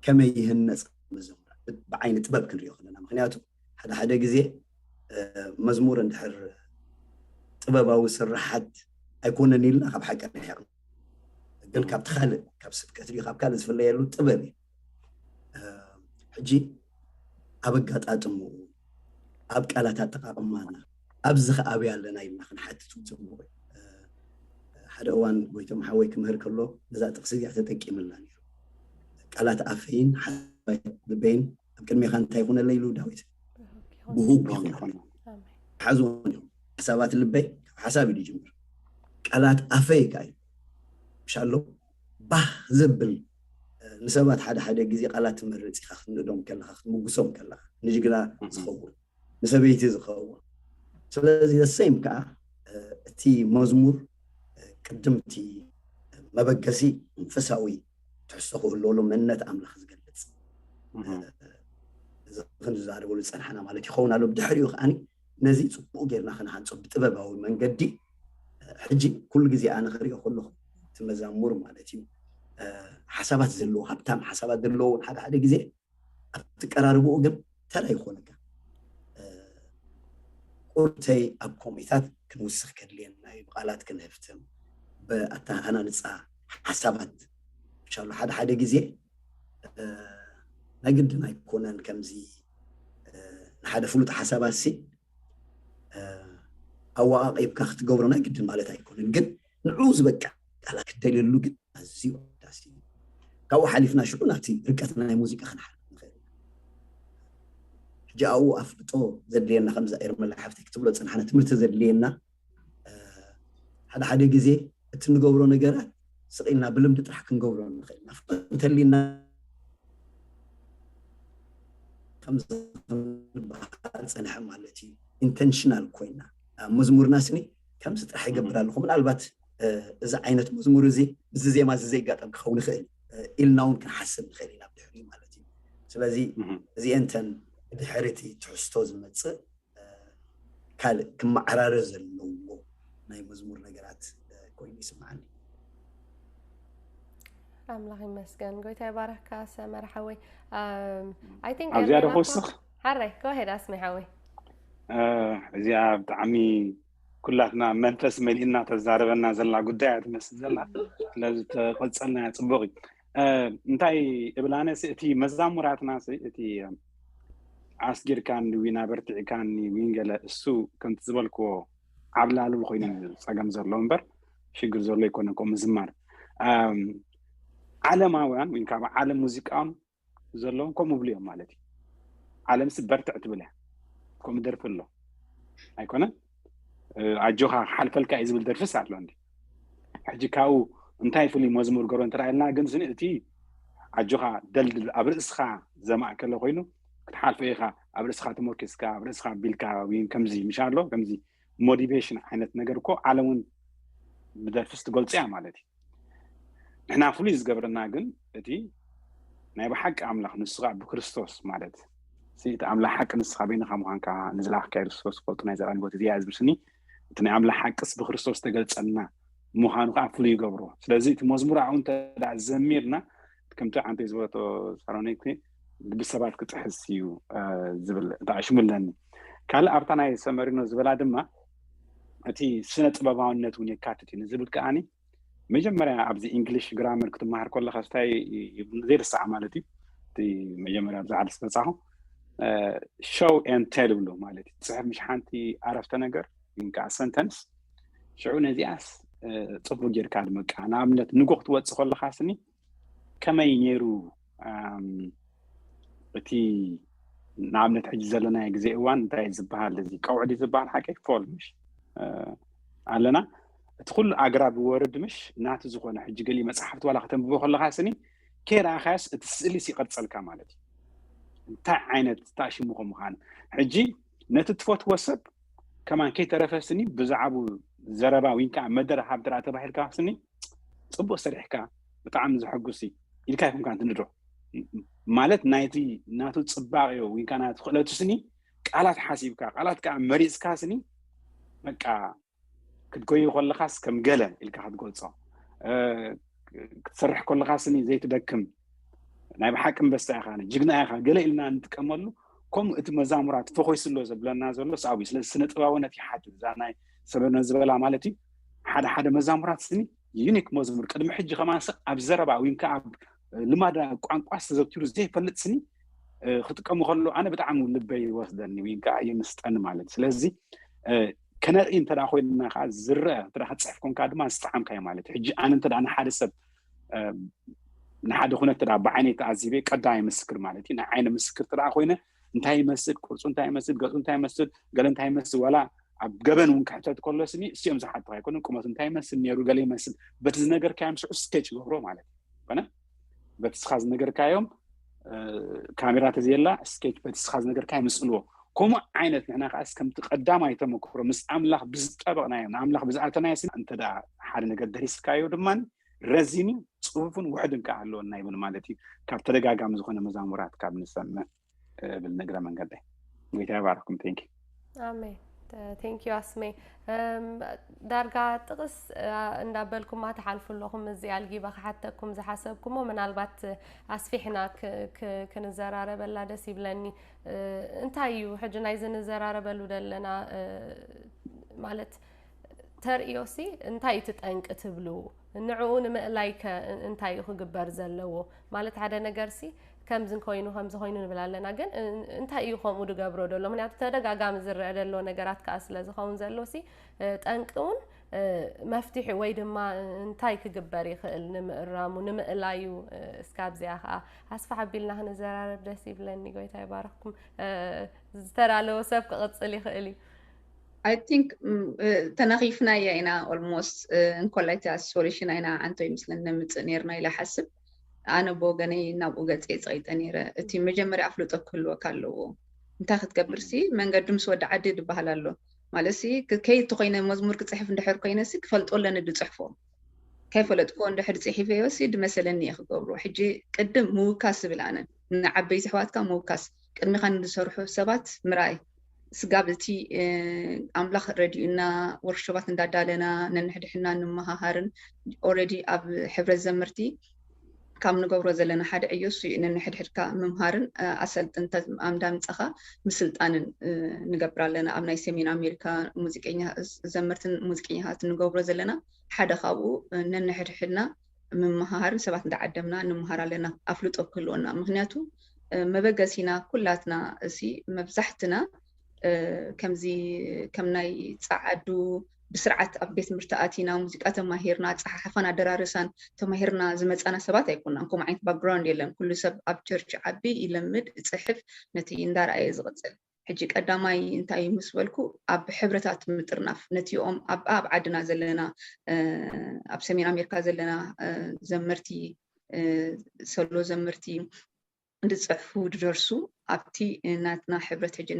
ከመይ ይህነፅ መዘሙራን ብዓይኒ ጥበብ ክንሪኦ ከለና። ምክንያቱ ሓደ ሓደ ግዜ መዝሙር እንድሕር ጥበባዊ ስራሓት ኣይኮነን ኢልና ካብ ሓቂ ንሕቕ። ግን ካብቲ ካልእ ካብ ስብከት ድዩ ካብ ካልእ ዝፍለየሉ ጥበብ እዩ። ሕጂ ኣብ ኣጋጣጥምኡ ኣብ ቃላት ኣጠቃቅማና ኣብዚ ከ ኣበይ ኣለና ኢልና ክንሓትት እውን ፅቡቅ እዩ። ሓደ እዋን ጎይቶም ሓወይ ክምህር ከሎ ነዛ ጥቅሲ እዚኣ ተጠቂምላ ነይሩ። ቃላት ኣፈይን ሓሳባት ልበይን ኣብ ቅድሜኻ እንታይ ይኹነለይ ኢሉ ዳዊት ብህጉ ይኹነለይ ሓዝዎም እዮም። ሓሳባት ልበይ ካብ ሓሳብ እዩ ዝጅምር። ቃላት ኣፈይ ከ እዩ ምሻሎ ባህ ዘብል ንሰባት ሓደ ሓደ ግዜ ቃላት ትመርፅ ኢኻ ክትንእዶም ከለኻ ክትምጉሶም ከለኻ ንጅግና ዝኸውን ንሰበይቲ ዝኸውን ስለዚ the same ከዓ እቲ መዝሙር ቅድምቲ መበገሲ መንፈሳዊ ትሕዝቶ ክህልወሉ መንነት ኣምላኽ ዝገልፅ እዚ ክንዛረበሉ ዝፀናሕና ማለት ይኸውን ኣሎ። ብድሕሪኡ ከዓ ነዚ ፅቡቅ ጌርና ክንሃንፆ ብጥበባዊ መንገዲ ሕጂ ኩሉ ግዜ ኣነ ክሪኦ ከለኹ እቲ መዛሙር ማለት እዩ ሓሳባት ዘለዎ ሃብታም ሓሳባት ዘለዎ ሓደ ሓደ ግዜ ኣብቲ ቀራርብኡ ግን ተራ ይኾነካ ቁርተይ ኣብ ኮሚታት ክንውስኽ ከድልየና እዩ። ብቃላት ክንህፍትም ብኣተሃናንፃ ሓሳባት ሻሉ ሓደ ሓደ ግዜ ናይ ግድን ኣይኮነን ከምዚ ንሓደ ፍሉጥ ሓሳባት ሲ ኣወቃቂብካ ክትገብሮ ናይ ግድን ማለት ኣይኮነን፣ ግን ንዑ ዝበቅዕ ቃላት ክደልየሉ ግን ኣዝዩ ኣገዳሲ እዩ። ካብኡ ሓሊፍና ሽዑ ናብቲ ርቀት ናይ ሙዚቃ ክንሓልፍ ንኽእል ኢና። ሕጂ ኣብኡ ኣፍልጦ ዘድልየና ከምዛ ኤርመላ ሓፍተይ ክትብሎ ዝፀናሕና ትምህርቲ ዘድልየና ሓደ ሓደ ግዜ እቲ ንገብሮ ነገራት ስቕ ኢልና ብልምዲ ጥራሕ ክንገብሮ ንኽእል ኢና። ፍቕሪ እንተሊና ከምዚ ክንበሃል ፀንሐ ማለት እዩ። ኢንተንሽናል ኮይና ኣብ መዝሙርና ስኒ ከምዚ ጥራሕ ይገብር ኣለኹ ምናልባት እዚ ዓይነት መዝሙር እዚ ምስዚ ዜማ እዚ ዘይጋጠም ክኸውን ይኽእል ኢልና እውን ክንሓስብ ንኽእል ኢና ብድሕሪኡ ማለት እዩ። ስለዚ እዚአን እተን ድሕሪ እቲ ትሕዝቶ ዝመፅእ ካልእ ክመዓራረ ዘለዎ ናይ መዝሙር ነገራት ኮይኑ ይስምዓኒ። ኣምላኽ ይመስገን። ጎይታ ይባረኽካ ሰመረ ሓወይ። ኣም፣ I think ኣብዚኣ ዶ ኤርሜላ እኮ- ክውስኽ? ሓራይ፣ go ahead ኣስሜ ሓወይ። እዚኣ ብጣዕሚ ኩላትና መንፈስ መሊእና ተዛረበና ዘላ ጉዳይ እያ ትመስል ዘላ። ስለዚ ተቐጸልና ጽቡቕ እዩ። እ፣ እንታይ እብል ኣነ ሲ፣ እቲ መዛሙራትና ሲ፣ እቲ ኣስጊርካኒ ዊና በርቲዕካኒ ዊን ገለ እሱ ከምቲ ዝበልክዎ ዓብላሉ ኮይኑ ጸገም ዘሎ እምበር ሽግር ዘሎ ይኮነ እኮ ምዝማር። ኣም፣ ዓለማውያን ወይ ካብ ዓለም ሙዚቃም ዘለዎም ከምኡ ብሉ እዮም ማለት እዩ። ዓለምሲ በርትዕ ትብል እያ። ከምኡ ደርፊ ኣሎ ኣይኮነን? እ፣ ኣጆኻ ክሓልፈልካ እዩ ዝብል ደርፍስ ኣሎ እንዲ። ሕጂ ካብኡ እንታይ ፍሉይ መዝሙር ገሮ እንተረኣየልና ግን ስኒ እቲ ኣጆኻ ደልድል ኣብ ርእስኻ ዘማእከለ ኮይኑ ክትሓልፎ ኢኻ። ኣብ ርእስኻ ተመርኪስካ ኣብ ርእስኻ ቢልካ ወይ ከምዚ ምሽ ኣሎ ከምዚ ሞቲቬሽን ዓይነት ነገር እኮ ዓለም እውን ብደርፍስ ትገልጾ እያ ማለት እዩ። ንሕና ፍሉይ ዝገብረና ግን እቲ ናይ ብሓቂ ኣምላኽ ንሱ ከዓ ብክርስቶስ ማለት እቲ ኣምላኽ ሓቂ ንስኻ በይንኻ ምዃንካ ንዝለኣኽካ ክርስቶስ ፈልጡ ናይ ዘራን ቦት እዚኣ ዝብል ስኒ እቲ ናይ ኣምላኽ ሓቅስ ብክርስቶስ ተገልጸልና ምዃኑ ከዓ ፍሉይ ይገብሮ። ስለዚ እቲ መዝሙር ኣብኡ እንተ ደኣ ዘሚርና ከምቲ ዓንተ ዝበለቶ ሳሮኒክ ብሰባት ክጥሕስ እዩ እ፣ ዝብል ተኣሽሙ ኣለኒ። ካልእ ኣብታ ናይ ሰመሪኖ ዝበላ ድማ እቲ ስነ ጥበባውነት እውን የካትት እዩ ንዝብል ከዓኒ መጀመርያ ኣብዚ ኢንግሊሽ ግራመር ክትመሃር ከለካ ስታይ ዘይርሳዕ ማለት እዩ። እቲ መጀመርያ ኣብዚ ዓዲ ስመፃኹ ሾው ኤን ቴል ይብሉ ማለት እዩ። ትፅሕፍ ምሽ ሓንቲ ኣረፍተ ነገር ወይ ከዓ ሰንተንስ ሽዑ ነዚኣስ እ፣ ፅቡቅ ጌርካ ኣድምቃ። ንኣብነት ንጎ ክትወፅእ ከለካ ስኒ ከመይ ነይሩ ኣም፣ እቲ ንኣብነት ሕጂ ዘለናዮ ግዜ እዋን እንታይ ዝበሃል እዚ ቀውዒ ድዩ ዝበሃል ሓቀይ ፎል ምሽ እ፣ ኣለና እቲ ኩሉ ኣግራብ ይወርድ ምሽ ናቲ ዝኾነ ሕጂ ገሊ መፅሓፍቲ ዋላ ከተንብቦ ከለካ ስኒ ከይረኣኻዮስ እቲ ስእሊስ ይቐርፀልካ ማለት እዩ። እንታይ ዓይነት ታሽሙ ከምዃን ሕጂ ነቲ ትፈትዎ ሰብ ከማን ከይተረፈ ስኒ ብዛዕቡ ዘረባ ወይ ከዓ መደረ ሃብ ድራ ተባሂልካ ስኒ ፅቡቅ ሰሪሕካ ብጣዕሚ ዘሐጉስ እዩ ኢልካ ይኹንካ እንትንዶ ማለት ናይቲ ናቱ ፅባቅዮ ወይ ከዓ ናቱ ክእለቱ ስኒ ቃላት ሓሲብካ ቃላት ከዓ መሪፅካ ስኒ በቃ ክትጎዩ ከለኻስ ከም ገለ ኢልካ ክትገልፆ እ፣ ክትሰርሕ ከለኻ ስኒ ዘይትደክም ናይ ብሓቂ ኣንበሳ ኢኻ ጅግና ኢኻ ገለ ኢልና እንጥቀመሉ ከምኡ እቲ መዛሙራት ፈኾይሱ ኣሎ ዘብለና ዘሎ ኣብዩ ስለዚ ስነ ጥበባውነት ይሓትት እዛ ናይ ሰበነ ዝበላ ማለት እዩ ሓደ ሓደ መዛሙራት ስኒ ዩኒክ መዝሙር ቅድሚ ሕጂ ከማንሰ ኣብ ዘረባ ወይ ከዓ ኣብ ልማዳ ቋንቋ ተዘውቲሩ ዘይፈልጥ ስኒ እ፣ ክጥቀሙ ከሎ ኣነ ብጣዕሚ ልበይ ይወስደኒ ወይ ከዓ ይምስጠኒ ማለት ስለዚ እ፣ ከነርኢ እንተ ኮይንና ከዓ ዝረአ እንተ ክፅሕፍ ኮንካ ድማ ዝጠዓምካዮ ማለት እዩ ሕጂ ኣነ እንተ ንሓደ ሰብ እ፣ ንሓደ ኩነት ተ ብዓይነይ ተኣዚበ ቀዳማይ ምስክር ማለት እዩ ናይ ዓይነ ምስክር ተ ኮይነ እንታይ ይመስል ቅርፁ እንታይ ይመስል ገፁ እንታይ ይመስል ገለ እንታይ ይመስል ዋላ ኣብ ገበን እውን ክሕተት ከሎ ስኒ እሲኦም ዝሓትኻ ኣይኮኑን ቁመቱ እንታይ ይመስል ነይሩ ገለ ይመስል በቲ ዝነገርካዮም ሽዑ ስኬች ይገብሮ ማለት እዩ ኮነ በቲ ስኻ ዝነገርካዮም እ፣ ካሜራ ተዘየላ ስኬች በቲ ስኻ ዝነገርካዮ ምስእልዎ ከምኡ ዓይነት ንሕና ከዓ ከምቲ ቀዳማይ ተመክሮ ምስ ኣምላኽ ብዝጠበቕናዮ ንኣምላኽ ብዝኣተናዮ ስኒ እንተ ሓደ ነገር ደሪስካዮ ድማ ረዚኒ ፅፉፍን ውሕድን ከዓ ኣለወና ይብል ማለት እዩ ካብ ተደጋጋሚ ዝኾነ መዛሙራት ካብ ንሰምዕ እ፣ ብል ንግረ መንገደይ ጎይታ ይባርኩም ቴንኪ ኣሜን ቴንክ ዩ ኣስሜ እም፣ ዳርጋ ጥቕስ እ፣ እንዳበልኩማ ትሓልፉ ኣለኹም እዚ ኣልጊባ ክሓተኩም ዝሓሰብኩሞ ምናልባት ኣስፊሕና ክ- ክ- ክንዘራረበላ ደስ ይብለኒ እ፣ እንታይ እዩ ሕጂ ናይዚ ንዘራረበሉ ዘለና እ፣ ማለት ተርእዮሲ እንታይ እቲ ጠንቂ ትብሉ ንዕኡ ንምእላይ ከ እንታይ እዩ ክግበር ዘለዎ ማለት ሓደ ነገርሲ ከምዚ ኮይኑ ከምዚ ኮይኑ ንብል ኣለና ግን እ- እንታይ እዩ ከምኡ ዝገብሮ ዘሎ ምክንያቱ ተደጋጋሚ ዝረአ ዘሎ ነገራት ከዓ ስለ ዝኸውን ዘሎሲ እ፣ ጠንቂ እውን እ፣ መፍትሒ ወይ ድማ እንታይ ክግበር ይኽእል ንምእራሙ ንምእላዩ እ፣ እስካብ እዚኣ ከዓ ኣስፋሕ ኣቢልና ክንዘራረብ ደስ ይብለኒ ጎይታ ይባረኽኩም እ፣ ዝተዳለወ ሰብ ክቕፅል ይኽእል እዩ I think ተናኺፍናያ ኢና ኦልሞስት እንኮላይ እቲኣ ሶሉሽን ኣይና ዓንቶ ይምስለን ነምፅእ ነርና ኢለ ሓስብ ኣነ ብወገነይ ናብኡ ገፀ ፀቂጠ ነይረ እቲ መጀመርያ ኣፍልጦ ክህልወካ ኣለዎ እንታይ ክትገብር ሲ መንገዱ ምስ ወዲ ዓዲ ዝበሃል ኣሎ ማለት ሲ ከይድ ተኮይነ መዝሙር ክፅሕፍ እንድሕር ኮይነ ሲ ክፈልጦ ኣለኒ ድፅሕፎ ከይፈለጥኮ እንድሕር ፅሒፈዮ ሲ ድመሰለኒ እየ ክገብሮ ሕጂ ቅድም ምውካስ ዝብል ኣነ ንዓበይቲ ኣሕዋትካ ምውካስ ቅድሚኻ ንዝሰርሑ ሰባት ምርኣይ። ስጋብ እቲ ኣምላኽ ረድዩና ወርክሾባት እንዳዳለና ነንሕድሕና ንምሃሃርን፣ ኦረዲ ኣብ ሕብረት ዘመርቲ ካብ ንገብሮ ዘለና ሓደ ዕዮ እሱ እዩ። ነንሕድሕድካ ምምሃርን ኣሰልጥንተ ኣምዳምፀኻ ምስልጣንን ንገብር ኣለና። ኣብ ናይ ሰሜን ኣሜሪካ ሙዚቀኛ ዘመርትን ሙዚቀኛታት ንገብሮ ዘለና ሓደ ካብኡ ነንሕድሕድና ምምሃሃርን ሰባት እንዳዓደምና ንምሃር ኣለና ኣፍልጦ ክህልወና። ምክንያቱ መበገሲና ኩላትና እሲ መብዛሕትና ከምዚ ከም ናይ ፃዓዱ ብስርዓት ኣብ ቤት ትምህርቲ ኣቲና ሙዚቃ ተማሂርና ኣፀሓሕፋን ኣደራርሳን ተማሂርና ዝመፃና ሰባት ኣይኮናን። ከምኡ ዓይነት ባክግራውንድ የለን። ኩሉ ሰብ ኣብ ቸርች ዓቢ ይለምድ ይፅሕፍ ነቲ እንዳረኣየ ዝቕፅል። ሕጂ ቀዳማይ እንታይ ምስ በልኩ ኣብ ሕብረታት ምጥርናፍ ነቲኦም ኣብ ኣብ ዓድና ዘለና ኣብ ሰሜን ኣሜሪካ ዘለና ዘመርቲ ሰሎ ዘመርቲ ዝፅሕፉ ዝደርሱ ኣብቲ ናትና ሕብረት ሕጂ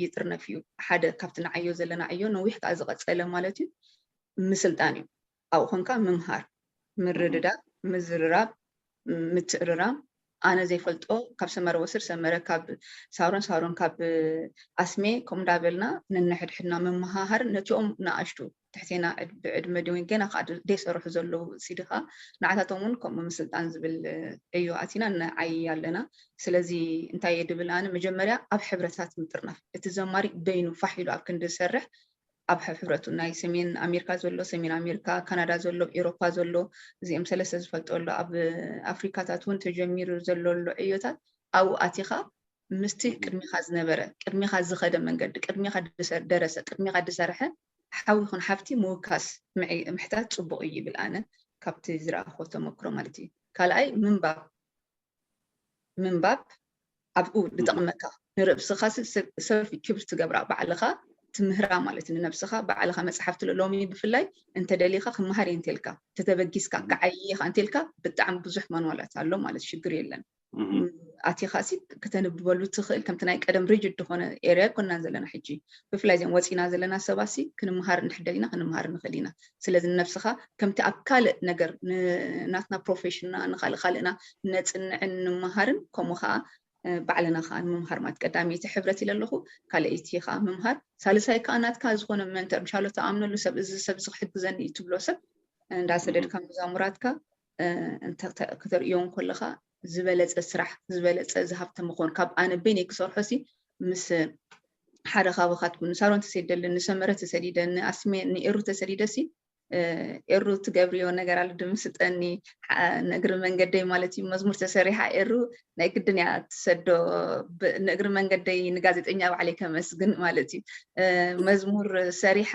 ይጥርነፍ እዩ። ሓደ ካብቲ ንዓዮ ዘለና ዕዮ ነዊሕ ከዓ ዝቐፀለ ማለት እዩ ምስልጣን እዩ። ኣብኡ ኮንካ ምምሃር፣ ምርድዳእ፣ ምዝርራብ፣ ምትእርራም፣ ኣነ ዘይፈልጦ ካብ ሰመረ ወስድ ሰመረ፣ ካብ ሳሮን ሳሮን፣ ካብ ኣስሜ ከምኡ እንዳበልና ነንሕድሕድና ምምሃሃር ነቲኦም ንኣሽቱ ትሕቴና ብዕድመ ድን ገና ከዓ ደይሰርሑ ዘለዉ ሲድኻ ንዓታቶም እውን ከምኡ ምስልጣን ዝብል ዕዮ ኣቲና ንዓይ ኣለና። ስለዚ እንታይ እየ ድብል ኣነ መጀመርያ ኣብ ሕብረታት ምጥርናፍ እቲ ዘማሪ በይኑ ፋሕ ኢሉ ኣብ ክንዲ ዝሰርሕ ኣብ ሕብረቱ ናይ ሰሜን ኣሜሪካ ዘሎ ሰሜን ኣሜሪካ ካናዳ ዘሎ ኤሮፓ ዘሎ እዚኦም ሰለስተ ዝፈልጦ ኣሎ ኣብ ኣፍሪካታት እውን ተጀሚሩ ዘሎ ኣሎ ዕዮታት ኣብኡ ኣቲኻ ምስቲ ቅድሚኻ ዝነበረ ቅድሚኻ ዝኸደ መንገዲ ቅድሚኻ ደረሰ ቅድሚኻ ዝሰርሐ ሓው ይኹን ሓፍቲ ምውካስ ምሕታት ፅቡቕ እዩ ይብል ኣነ ካብቲ ዝረኣኽዎ ተመክሮ ማለት እዩ። ካልኣይ ምንባብ ምንባብ ኣብኡ ዝጠቕመካ ንርእስኻ ሰልፊ ክብር ትገብራ ባዕልኻ ትምህራ ማለት ንነብስኻ ባዕልኻ መፅሓፍቲ ሎሚ ብፍላይ እንተደሊኻ ክመሃር እየ እንተልካ ተተበጊስካ ክዓይኻ እንተልካ ብጣዕሚ ብዙሕ ማንዋላት ኣሎ ማለት ሽግር የለን። ኣቲኻሲ ከተንብበሉ ትኽእል ከምቲ ናይ ቀደም ሪጅድ ዝኾነ ኤርያ ኣይኮናን ዘለና ሕጂ ብፍላይ ዚም ወፂና ዘለና ሰባሲ ክንምሃር እንድሕደል ኢና ክንምሃር ንኽእል ኢና። ስለዚ ንነብስኻ ከምቲ ኣብ ካልእ ነገር ናትና ፕሮፌሽንና ንካልእ ካልእና ነፅንዕን ንምሃርን ከምኡ ከዓ ባዕልና ከዓ ንምምሃር ማለት ቀዳመይቲ ሕብረት ኢለ ኣለኹ። ካልኣይቲ ከዓ ምምሃር ሳልሳይ ከዓ ናትካ ዝኾነ መንተር ምሻሎ ተኣምነሉ ሰብ እዚ ሰብ እዚ ክሕግዘኒ እዩ ትብሎ ሰብ እንዳሰደድካ መዛሙራትካ ከተርእዮ ከለኻ ዝበለፀ ስራሕ ዝበለፀ ዝሃብተ ምኾን ካብ ኣነ በይነይ ክሰርሖ ሲ ምስ ሓደ ካባኻትኩም ንሳሮን ተሰዲደልን ንሰመረ ተሰዲደ ንኣስሜ ንኤሩ ተሰዲደ ሲ ኤሩ ትገብርዮ ነገር ኣሎ ድምስጠኒ ንእግሪ መንገደይ ማለት እዩ መዝሙር ተሰሪሓ ኤሩ ናይ ግድን እያ ትሰዶ ንእግሪ መንገደይ ንጋዜጠኛ ባዕለይ ከመስግን ማለት እዩ መዝሙር ሰሪሓ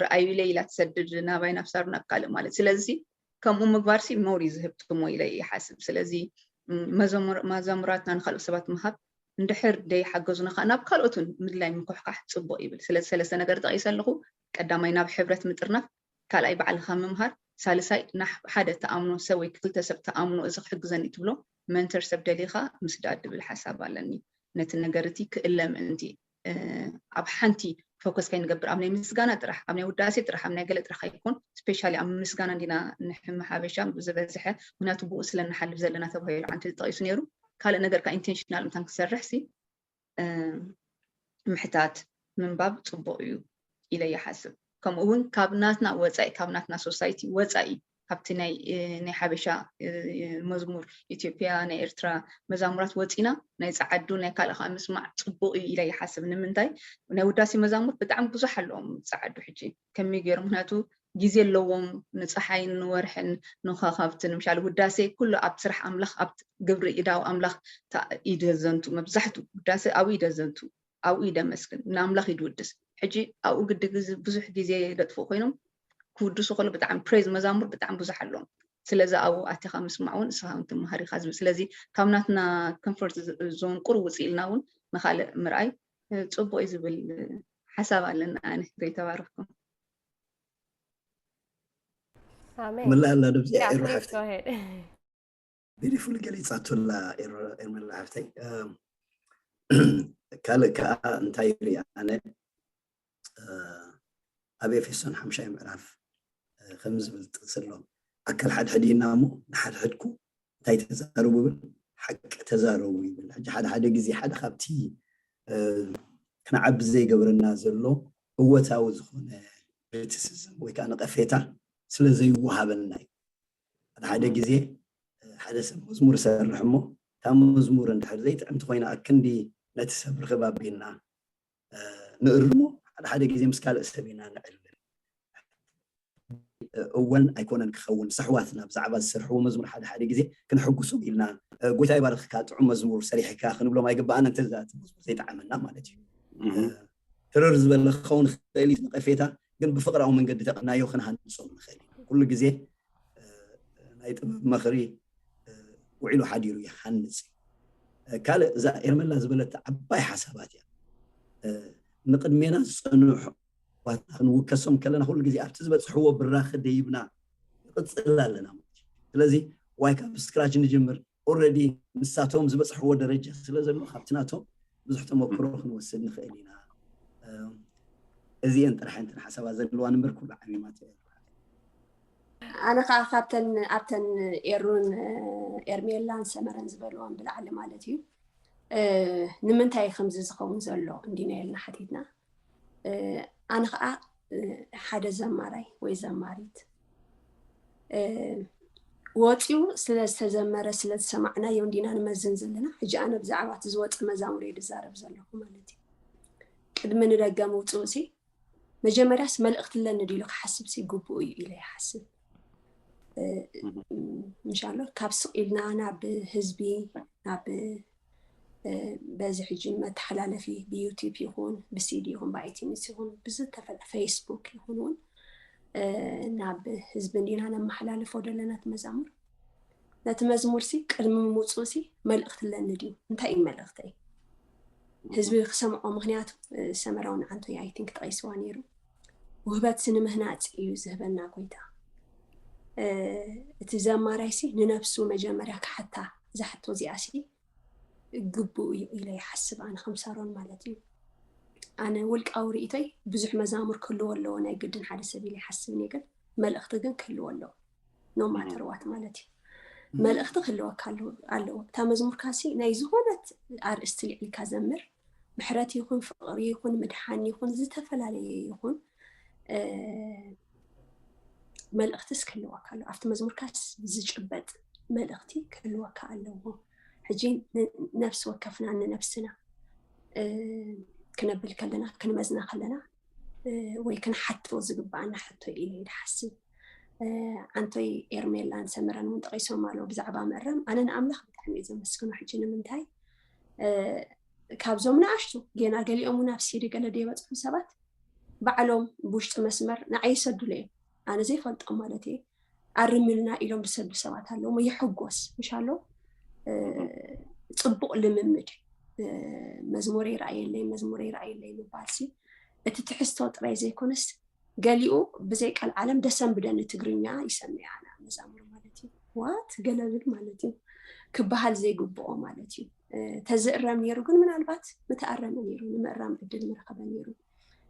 ርኣዩለይ ኢላ ትሰድድ ናባይ ናብ ሳሩ ናብ ካልእ ማለት ስለዚ ከምኡ ምግባር ሲ መውሪ ዝህብ ትሞ ኢለ ይሓስብ ስለዚ መዘሙራትና ንካልኦት ሰባት ምሃብ እንድሕር ደይሓገዙና ከዓ ናብ ካልኦት እውን ምድላይ ምኩሕካሕ ፅቡቕ ይብል ስለዚ ሰለስተ ነገር ጠቒሰ ኣለኹ ቀዳማይ ናብ ሕብረት ምጥርናፍ ካልኣይ ባዕልካ ምምሃር ሳልሳይ ሓደ ተኣምኖ ሰብ ወይ ክልተ ሰብ ተኣምኖ እዚ ክሕግዘኒ ትብሎ መንተር ሰብ ደሊኻ ምስዳድ ድብል ሓሳብ ኣለኒ ነቲ ነገር እቲ ክእለ ምእንቲ ኣብ ሓንቲ ፎከስ ከይንገብር ኣብ ናይ ምስጋና ጥራሕ ኣብ ናይ ውዳሴ ጥራሕ ኣብ ናይ ገለ ጥራሕ ከይኮን ስፔሻሊ ኣብ ምስጋና እንዲና ንሕሚ ሓበሻ ብዝበዝሐ ምክንያቱ ብኡ ስለ ንሓልፍ ዘለና ተባሂሉ ዓንቲ ተጠቂሱ ነይሩ ካልእ ነገር ካ ኢንቴንሽናል ምታን ክሰርሕ ሲ ምሕታት ምንባብ ፅቡቅ እዩ ኢለ ይሓስብ ከምኡ እውን ካብ ናትና ወፃኢ ካብ ናትና ሶሳይቲ ወፃኢ ካብቲ ናይ ናይ ሓበሻ መዝሙር ኢትዮጵያ ናይ ኤርትራ መዛሙራት ወፂና ናይ ፀዓዱ ናይ ካልእ ከዓ ምስማዕ ፅቡቅ እዩ ኢለ ይሓስብ ንምንታይ ናይ ውዳሴ መዛሙር ብጣዕሚ ብዙሕ ኣለዎም ፀዓዱ ሕጂ ከመይ ገይሩ ምክንያቱ ግዜ ኣለዎም ንፀሓይን ንወርሕን ንኮኸብትን ምሻል ውዳሴ ኩሉ ኣብ ስራሕ ኣምላኽ ኣብ ግብሪ ኢዳዊ ኣምላኽ ኢደ ዘንቱ መብዛሕቱ ውዳሴ ኣብኡ ኢደ ዘንቱ ኣብኡ ኢደ መስግን ንኣምላኽ ኢድ ውድስ ሕጂ ኣብኡ ግዲ ብዙሕ ግዜ ደጥፍኡ ኮይኖም ክውድሱ ከሎ ብጣዕሚ ፕሬዝ መዛሙር ብጣዕሚ ብዙሕ ኣለዎም ስለዚ ኣብኡ ኣቲኻ ምስማዕ እውን ንስኻ እውን ትመሃር ኢኻ ዝብል ስለዚ ካብ ናትና ኮንፈርት ዞን ቁሩብ ውፅእ ኢልና እውን ንካልእ ምርኣይ ፅቡቅ እዩ ዝብል ሓሳብ ኣለና ኣነ ዘይተባረኽኩም መላ ኣላ ድብዚኣ ኤሩ ሓፍተይ ቢሊፉል ገሊፃቶላ ኤርመላ ሓፍተይ ካልእ ከዓ እንታይ ርኢ ኣነ ኣብ ኤፌሶን ሓምሻይ ምዕራፍ ከም ዝብል ጥቅሲ ኣሎ ኣካል ሓድሕድ ኢና እሞ ንሓድሕድኩ እንታይ ተዛረቡ ብል ሓቂ ተዛረቡ ይብል። ሕጂ ሓደ ሓደ ግዜ ሓደ ካብቲ ክነዓቢ ዘይገብረና ዘሎ እወታዊ ዝኾነ ክሪቲሲዝም ወይ ከዓ ነቐፌታ ስለ ዘይወሃበና እዩ። ሓደ ሓደ ግዜ ሓደ ሰብ መዝሙር ይሰርሕ እሞ እታ መዝሙር እንድሕር ዘይጥዕምቲ ኮይና ኣክንዲ ነቲ ሰብ ርክብ ኣቢልና ንእርሞ፣ ሓደ ሓደ ግዜ ምስ ካልእ ሰብ ኢና ንዕልል። እወን ኣይኮነን ክኸውን፣ ሰሕዋትና ብዛዕባ ዝሰርሕዎ መዝሙር ሓደ ሓደ ግዜ ክንሕጉሶም ኢልና ጎይታ ይባርክካ ጥዑም መዝሙር ሰሪሕካ ክንብሎም ኣይግባኣና፣ እንተዛ መዝሙር ዘይጠዓመና ማለት እዩ። ትርር ዝበለ ክኸውን ክእል እዩ ነቐፌታ፣ ግን ብፍቕራዊ መንገዲ ተቕናዮ ክንሃንጾም ንኽእል ኢና። ኩሉ ግዜ ናይ ጥበብ መኽሪ ውዒሉ ሓዲሩ ይሃንጽ እዩ። ካልእ እዛ ኤርመላ ዝበለታ ዓባይ ሓሳባት እያ። ንቕድሜና ዝጸንሑ ክንውከሶም ከለና ኩሉ ግዜ ኣብቲ ዝበጽሕዎ ብራኸ ደይብና ንቕጽል ኣለና ማለት እዩ። ስለዚ ዋይ ካብ ስክራች ንጅምር፣ ኦልሬዲ ንሳቶም ዝበጽሕዎ ደረጃ ስለ ዘሎ ካብቲ ናቶም ብዙሕ ተመክሮ ክንወስድ ንኽእል ኢና። እዚአን ጥራሕ እንትን ሓሳባት ዘለዋ ንበር ኩሉ ዓሚማት እያ። ኣነ ከዓ ካብተን ኣብተን ኤሩን ኤርሜላን ሰመረን ዝበልዋን ብላዕሊ ማለት እዩ ንምንታይ ከምዚ ዝኸውን ዘሎ እንዲና ኢልና ሓቲትና። ኣነ ከዓ ሓደ ዘማራይ ወይ ዘማሪት ወፂኡ ስለ ዝተዘመረ ስለ ዝሰማዕናዮ እንዲና ንመዝን ዘለና። ሕጂ ኣነ ብዛዕባ እቲ ዝወፀ መዛሙር እየ ዝዛረብ ዘለኹ ማለት እዩ። ቅድሚ ንደገ ምውፅኡ ሲ መጀመርያስ መልእኽቲ ኣለኒ ድዩ ኢሉ ክሓስብ ሲ ግቡኡ እዩ ኢለ ይሓስብ። ምሻሎ ካብ ስቕ ኢልና ናብ ህዝቢ ናብ በዚ ሕጂ መተሓላለፊ ብዩቲብ ይኹን ብሲዲ ይኹን ብኣይቲኒስ ይኹን ብዝተፈለ ፌስቡክ ይኹን እውን ናብ ህዝቢ እንዲና ነመሓላልፎ ዘለና እቲ መዛሙር። ነቲ መዝሙር ሲ ቅድሚ ምውፅኡ ሲ መልእኽቲ ኣለኒ ድዩ? እንታይ እዩ መልእኽተይ? ህዝቢ ክሰምዖ፣ ምክንያቱ ሰመራውን ዓንቶይ ኣይ ቲንክ ጠቂስዋ ነይሩ። ውህበት ሲ ንምህናፅ እዩ ዝህበና ጎይታ። እቲ ዘማራይ ሲ ንነብሱ መጀመርያ ክሓታ እዛ ሕቶ እዚኣ ሲ ግቡእ እዩ ኢለ ይሓስብ ኣነ ከም ሳሮን ማለት እዩ። ኣነ ውልቃዊ ርእይቶይ ብዙሕ መዛሙር ክህልዎ ኣለዎ ናይ ግድን ሓደ ሰብ ኢለ ይሓስብ እየ፣ ግን መልእኽቲ ግን ክህልዎ ኣለዎ። ኖ ማተር ዋት ማለት እዩ። መልእኽቲ ክህልወካ ኣለዎ ኣለዎ። እታ መዝሙርካ ሲ ናይ ዝኾነት ኣርእስቲ ልዒልካ ዘምር፣ ምሕረት ይኹን ፍቕሪ ይኹን ምድሓን ይኹን ዝተፈላለየ ይኹን መልእኽትስ ክህልወካ ኣለዎ። ኣብቲ መዝሙርካስ ዝጭበጥ መልእኽቲ ክህልወካ ኣለዎ። ሕጂ ነፍሲ ወከፍና ንነብስና ክነብል ከለና ክንመዝና ከለና ወይ ክንሓቶ ዝግባኣና ሕቶ ኢለ ይሓስብ። ኣንቶይ ኤርሜላን ሰምረን እውን ጠቂሶም ኣለዉ ብዛዕባ ምእራም። ኣነ ንኣምላኽ ብጣዕሚ እየ ዘመስግኖ። ሕጂ ንምንታይ ካብዞም ንኣሽቱ ጌና ገሊኦም እውን ኣብ ሲዲ ገለ ደይበፅሑ ሰባት ባዕሎም ብውሽጢ መስመር ንዓይ ይሰዱለ እዮም። ኣነ ዘይፈልጦም ማለት እየ። ኣርምልና ኢሎም ዝሰዱ ሰባት ኣለዉ። ይሕጎስ ምሽ ኣሎ። ፅቡቕ ልምምድ መዝሙረይ ረኣየለይ፣ መዝሙረይ ረኣየለይ ምባል ሲ እቲ ትሕዝቶ ጥራይ ዘይኮነስ ገሊኡ ብዘይ ቃል ዓለም ደሰንብደኒ ትግርኛ ይሰምዕ ኣነ መዛሙር ማለት እዩ። ዋት ገለብል ማለት እዩ ክበሃል ዘይግብኦ ማለት እዩ። ተዝእረም ነይሩ ግን ምናልባት ምተኣረመ ነይሩ፣ ንምእራም ዕድል ምረኸበ ነይሩ።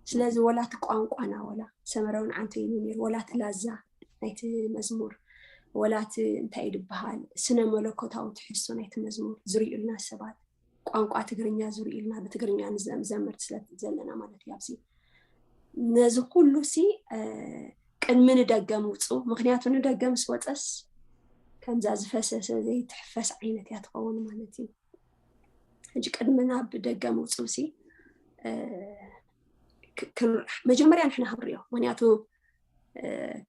ስለዚ ወላ እቲ ቋንቋና ወላ ሰመራውን ዓንቶ ይኑ ነይሩ፣ ወላ እቲ ላዛ ናይቲ መዝሙር፣ ወላ እቲ እንታይ ድበሃል ስነ መለኮታዊ ትሕዝቶ ናይቲ መዝሙር ዝርእዩልና ሰባት ቋንቋ ትግርኛ ዝርእዩልና ብትግርኛ ንዘምር ስለ ዘለና ማለት እዩ። ኣብዚ ነዚ ኩሉ ሲ ቅድሚ ንደገ ምውፅኡ፣ ምክንያቱ ንደገ ምስ ወፀስ ከምዛ ዝፈሰሰ ዘይትሕፈስ ዓይነት እያ ትኸውን ማለት እዩ። ሕጂ ቅድሚ ናብ ደገ ምውፅኡ ሲ መጀመርያ ንሕና ክንሪኦ፣ ምክንያቱ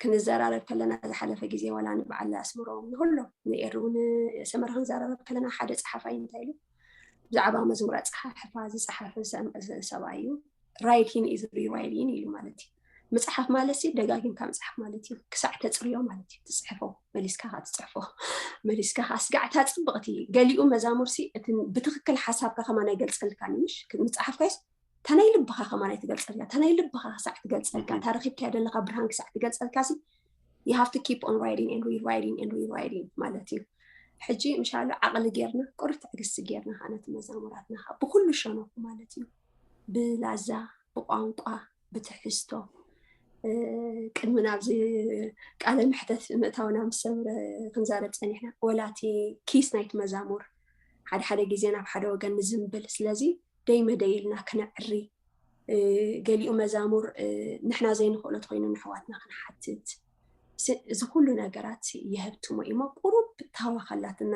ክንዘራረብ ከለና ዝሓለፈ ግዜ ዋላ ንበዓል ኣስምሮም ንኩሎም ንኤሩ ንሰመራ ክንዘራረብ ከለና ሓደ ፀሓፋይ እንታይ ኢሉ ብዛዕባ መዝሙር ኣፀሓሕፋ ዝፀሓፈ ሰብኣይ እዩ። ራይቲን ኢዝ ሪራይቲን ኢሉ ማለት እዩ። ምፅሓፍ ማለት ሲ ደጋጊምካ ምፅሓፍ ማለት እዩ። ክሳዕ ተፅርዮ ማለት እዩ። ትፅሕፎ መሊስካ ካ ትፅሕፎ መሊስካ ካ ስጋዕታ ፅብቕቲ ገሊኡ መዛሙር ሲ እቲ ብትክክል ሓሳብካ ከማን ኣይገልፀልካ ምሽ ምፅሓፍ ካይስ ተናይ ልብኻ ከማን ኣይትገልፀልካ ተናይ ልብኻ ክሳዕ ትገልፀልካ ታረኪብካዮ ዘለካ ብርሃን ክሳዕ ትገልፀልካ ሲ you have to keep on writing and rewriting and rewriting ማለት እዩ። ሕጂ ምሻሉ ዓቕሊ ጌርና ቁሩብ ትዕግስቲ ጌርና ከዓ ነቲ መዛሙራትና ከዓ ብኩሉ ሸነኹ ማለት እዩ ብላዛ ብቋንቋ ብትሕዝቶ ቅድሚ ናብዚ ቃለ ምሕተት ምእታውና ምስ ሰምረ ክንዛረብ ፀኒሕና ወላቲ ኪስ ናይቲ መዛሙር ሓደ ሓደ ግዜ ናብ ሓደ ወገን ንዝምብል። ስለዚ ደይ መደይ ኢልና ክነዕሪ፣ ገሊኡ መዛሙር ንሕና ዘይንኽእሎ ተኮይኑ ንሕዋትና ክንሓትት፣ እዚ ኩሉ ነገራት ይህብትሞ እዩሞ። ቁሩብ ታዋኻላትና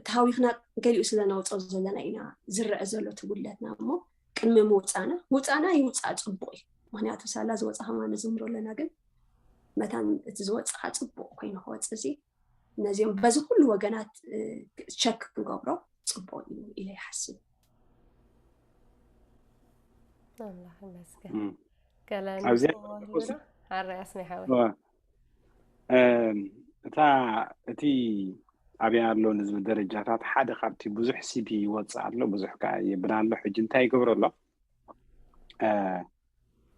ታዊኽና ገሊኡ ስለነውፀው ዘለና ኢና ዝረአ ዘሎ ትጉለትና እሞ ቅድሚ ምውፃና ውፃና ይውፃእ ፅቡቅ እዩ። ምክንያቱ ሳላ ዝወፃ ከማ ንዝምሮ ኣለና፣ ግን መታን እቲ ዝወፅኻ ፅቡቅ ኮይኑ ክወፅ እዚ ነዚኦም በዚ ኩሉ ወገናት ቸክ ክንገብሮ ፅቡቅ እዩ ኢለ ይሓስብ። ኣምላኽ ይመስገን። ገለ ኣብዚኣ ንስምዖ ኣለዶ? ሓራይ ኣስኒ ሓወይ። እዋ። እም፣ እታ እቲ ኣብያ ኣሎ ንዝብል ደረጃታት ሓደ ካብቲ ብዙሕ ሲዲ ይወፅእ ኣሎ፣ ብዙሕ ከዓ የብና ኣሎ። ሕጂ እንታይ ይገብሮ ኣሎ? እ፣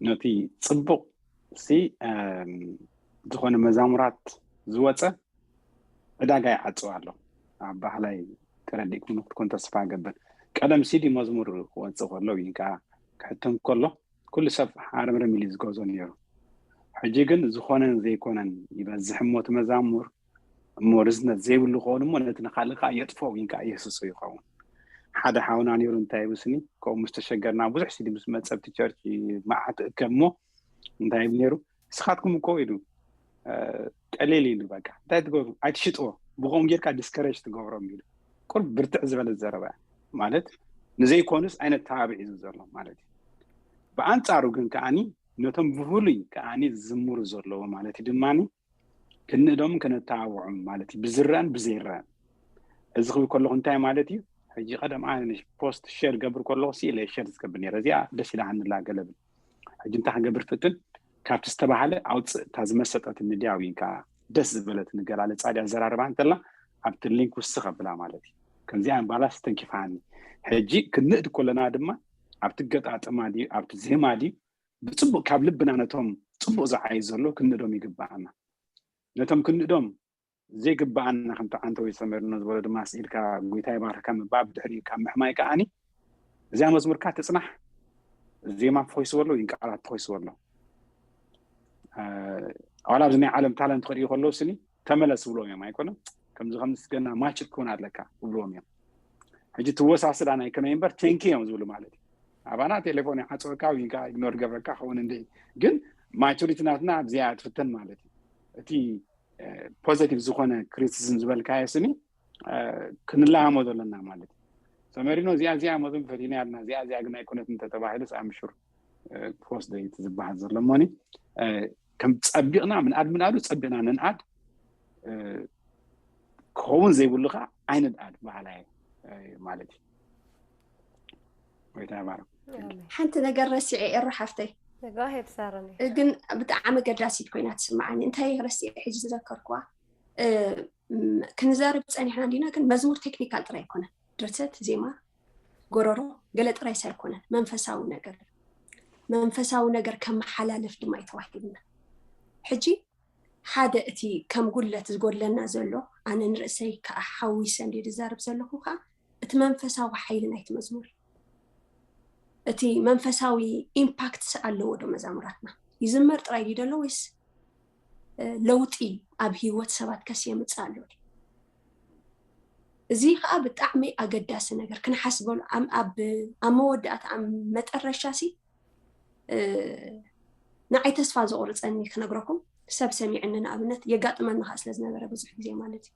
ነቲ ፅቡቅ ሲ እም፣ ዝኾነ መዛሙራት ዝወፀ ዕዳጋ ይዓፅው ኣሎ። ኣብ ባህላይ ተረዲእኩም ክትኮን ተስፋ ገብር። ቀደም ሲዲ መዝሙር ክወፅእ ከሎ ወይ ከዓ ክሕተም ከሎ ኩሉ ሰብ ሓረምረም ኢሉ ዝገዞ ነይሩ። ሕጂ ግን ዝኾነን ዘይኮነን ይበዝሕ እሞ እቲ መዛሙር እሞ ርዝነት ዘይብሉ ክኸውን እሞ ነቲ ንካልእ ከዓ የጥፎ ወይ ከዓ የህስሶ ይኸውን። ሓደ ሓውና ነይሩ እንታይ ይብስኒ ከምኡ ምስ ተሸገርና ብዙሕ ሲዲ ምስ መፀብቲ ቸርች መዓት እከብ እሞ እንታይ ይብል ነይሩ? ንስኻትኩም እኮ ኢሉ ቀሊል ኢሉ በቃ እንታይ ትገብሩ ኣይትሽጥዎ ብቆም ጌርካ ዲስከሬጅ ትገብሮም ኢሉ ቁርብ ብርትዕ ዝበለ ዘረባ ማለት ንዘይኮኑስ ኣይነት ተባብዕ እዩ ዘሎ ማለት እዩ። ብኣንፃሩ ግን ከዓኒ ነቶም ብፍሉይ ከዓኒ ዝዝምሩ ዘለዉ ማለት እዩ ድማ ክንእዶም ከነተባብዖም ማለት እዩ ብዝረአን ብዘይረአን። እዚ ክብል ከለኹ እንታይ ማለት እዩ? ሕጂ ቀደም ኣነ ፖስት ሸር ገብር ከለኹ ስኢለ ሸር ዝገብር ነረ እዚኣ ደስ ኢላሃንላ ገለብል። ሕጂ እንታይ ክገብር ፍትን ካብቲ ዝተባሃለ ኣውፅእ እታ ዝመሰጠት ንድያ ወይ ከዓ ደስ ዝበለት ንገላለፃ ድያ ዘራርባ እንተላ ኣብቲ ሊንክ ውስኽ ኣብላ ማለት እዩ። ከምዚኣ ባላ ስተንኪፋኒ። ሕጂ ክንእድ ከለና ድማ ኣብቲ ገጣጥማ ድዩ ኣብቲ ዜማ ድዩ ብፅቡቅ ካብ ልብና ነቶም ፅቡቅ ዝዓዩ ዘሎ ክንእዶም ይግባኣና። ነቶም ክንእዶም ዘይግባኣና ከምቲ ዓንተ ወይ ሰመርኖ ዝበሎ ድማ ስኢልካ ጎይታ ይባርካ ምባ ብድሕሪኡ ካብ ምሕማይ ከዓኒ እዚኣ መዝሙርካ ትፅናሕ ዜማ ተኾይስዎ ኣሎ ወይ ቃላት ተኾይስዎ ኣሎ። ዋላ ኣብዚ ናይ ዓለም ታለንት ክርእዩ ከለዉ ስኒ ተመለስ ዝብልዎም እዮም ኣይኮነም ከምዚ ከምዚ ገና ማችድ ክውን ኣለካ ይብልዎም እዮም። ሕጂ ትወሳስዳ ናይ ከመይ እምበር ቴንኪ እዮም ዝብሉ ማለት እዩ። ኣባና ቴሌፎን ይዓፅወካ ወይ ከዓ ኢግኖር ገብረካ ከውን እንደ ግን ማቹሪቲ ናትና ኣብዚኣ ትፍተን ማለት እዩ። እቲ ፖዘቲቭ ዝኾነ ክሪቲሲዝም ዝበልካዮ ስኒ ክንለሃሞ ዘለና ማለት እዩ። ሰመሪኖ እዚኣ እዚኣ መዝም ፈቲና ያልና እዚኣ እዚኣ ግን ኣይኮነት እንተተባሂሉስ ኣምሹር ፖስት ደይት ዝበሃል ዘሎ ሞኒ ከም ፀቢቕና ምንኣድ ምንኣዱ ፀቢቕና ንንኣድ ክኸውን ዘይብሉ ከዓ ኣይንድኣድ በሃላይ ማለት እዩ። ወይታ ባሮ ሓንቲ ነገር ረሲዐ ኤረ ሓፍተይ ጋሄድ ሳረኒ ግን ብጣዕሚ ገዳሲት ኮይና ትስምዓኒ። እንታይ ረሲዐ ሕጂ ዝዘከርኩዋ ክንዛረብ ፀኒሕና እንዲና፣ ግን መዝሙር ቴክኒካል ጥራይ ኣይኮነን። ድርሰት፣ ዜማ፣ ጎረሮ ገለ ጥራይስ ኣይኮነን። መንፈሳዊ ነገር መንፈሳዊ ነገር ከመሓላለፍ ድማ እዩ ተዋሂብና። ሕጂ ሓደ እቲ ከም ጉድለት ዝጎድለና ዘሎ ኣነ ንርእሰይ ከዓ ሓዊሰ እንዲ ዝዛረብ ዘለኹ ከዓ እቲ መንፈሳዊ ሓይሊ ናይቲ መዝሙር እቲ መንፈሳዊ ኢምፓክትስ ኣለዎ ዶ መዛሙራትና? ይዝመር ጥራይ ድዩ ዘሎ ወይስ ለውጢ ኣብ ህይወት ሰባት ከስ የምፅእ ኣሎ? እዚ ከዓ ብጣዕሚ ኣገዳሲ ነገር ክንሓስበሉ ኣብ መወዳእታ ኣብ መጠረሻ ሲ ንዓይ ተስፋ ዘቑርፀኒ ክነግረኩም ሰብ ሰሚዕኒ ንኣብነት የጋጥመኒ ከዓ ስለዝነበረ ብዙሕ ግዜ ማለት እዩ።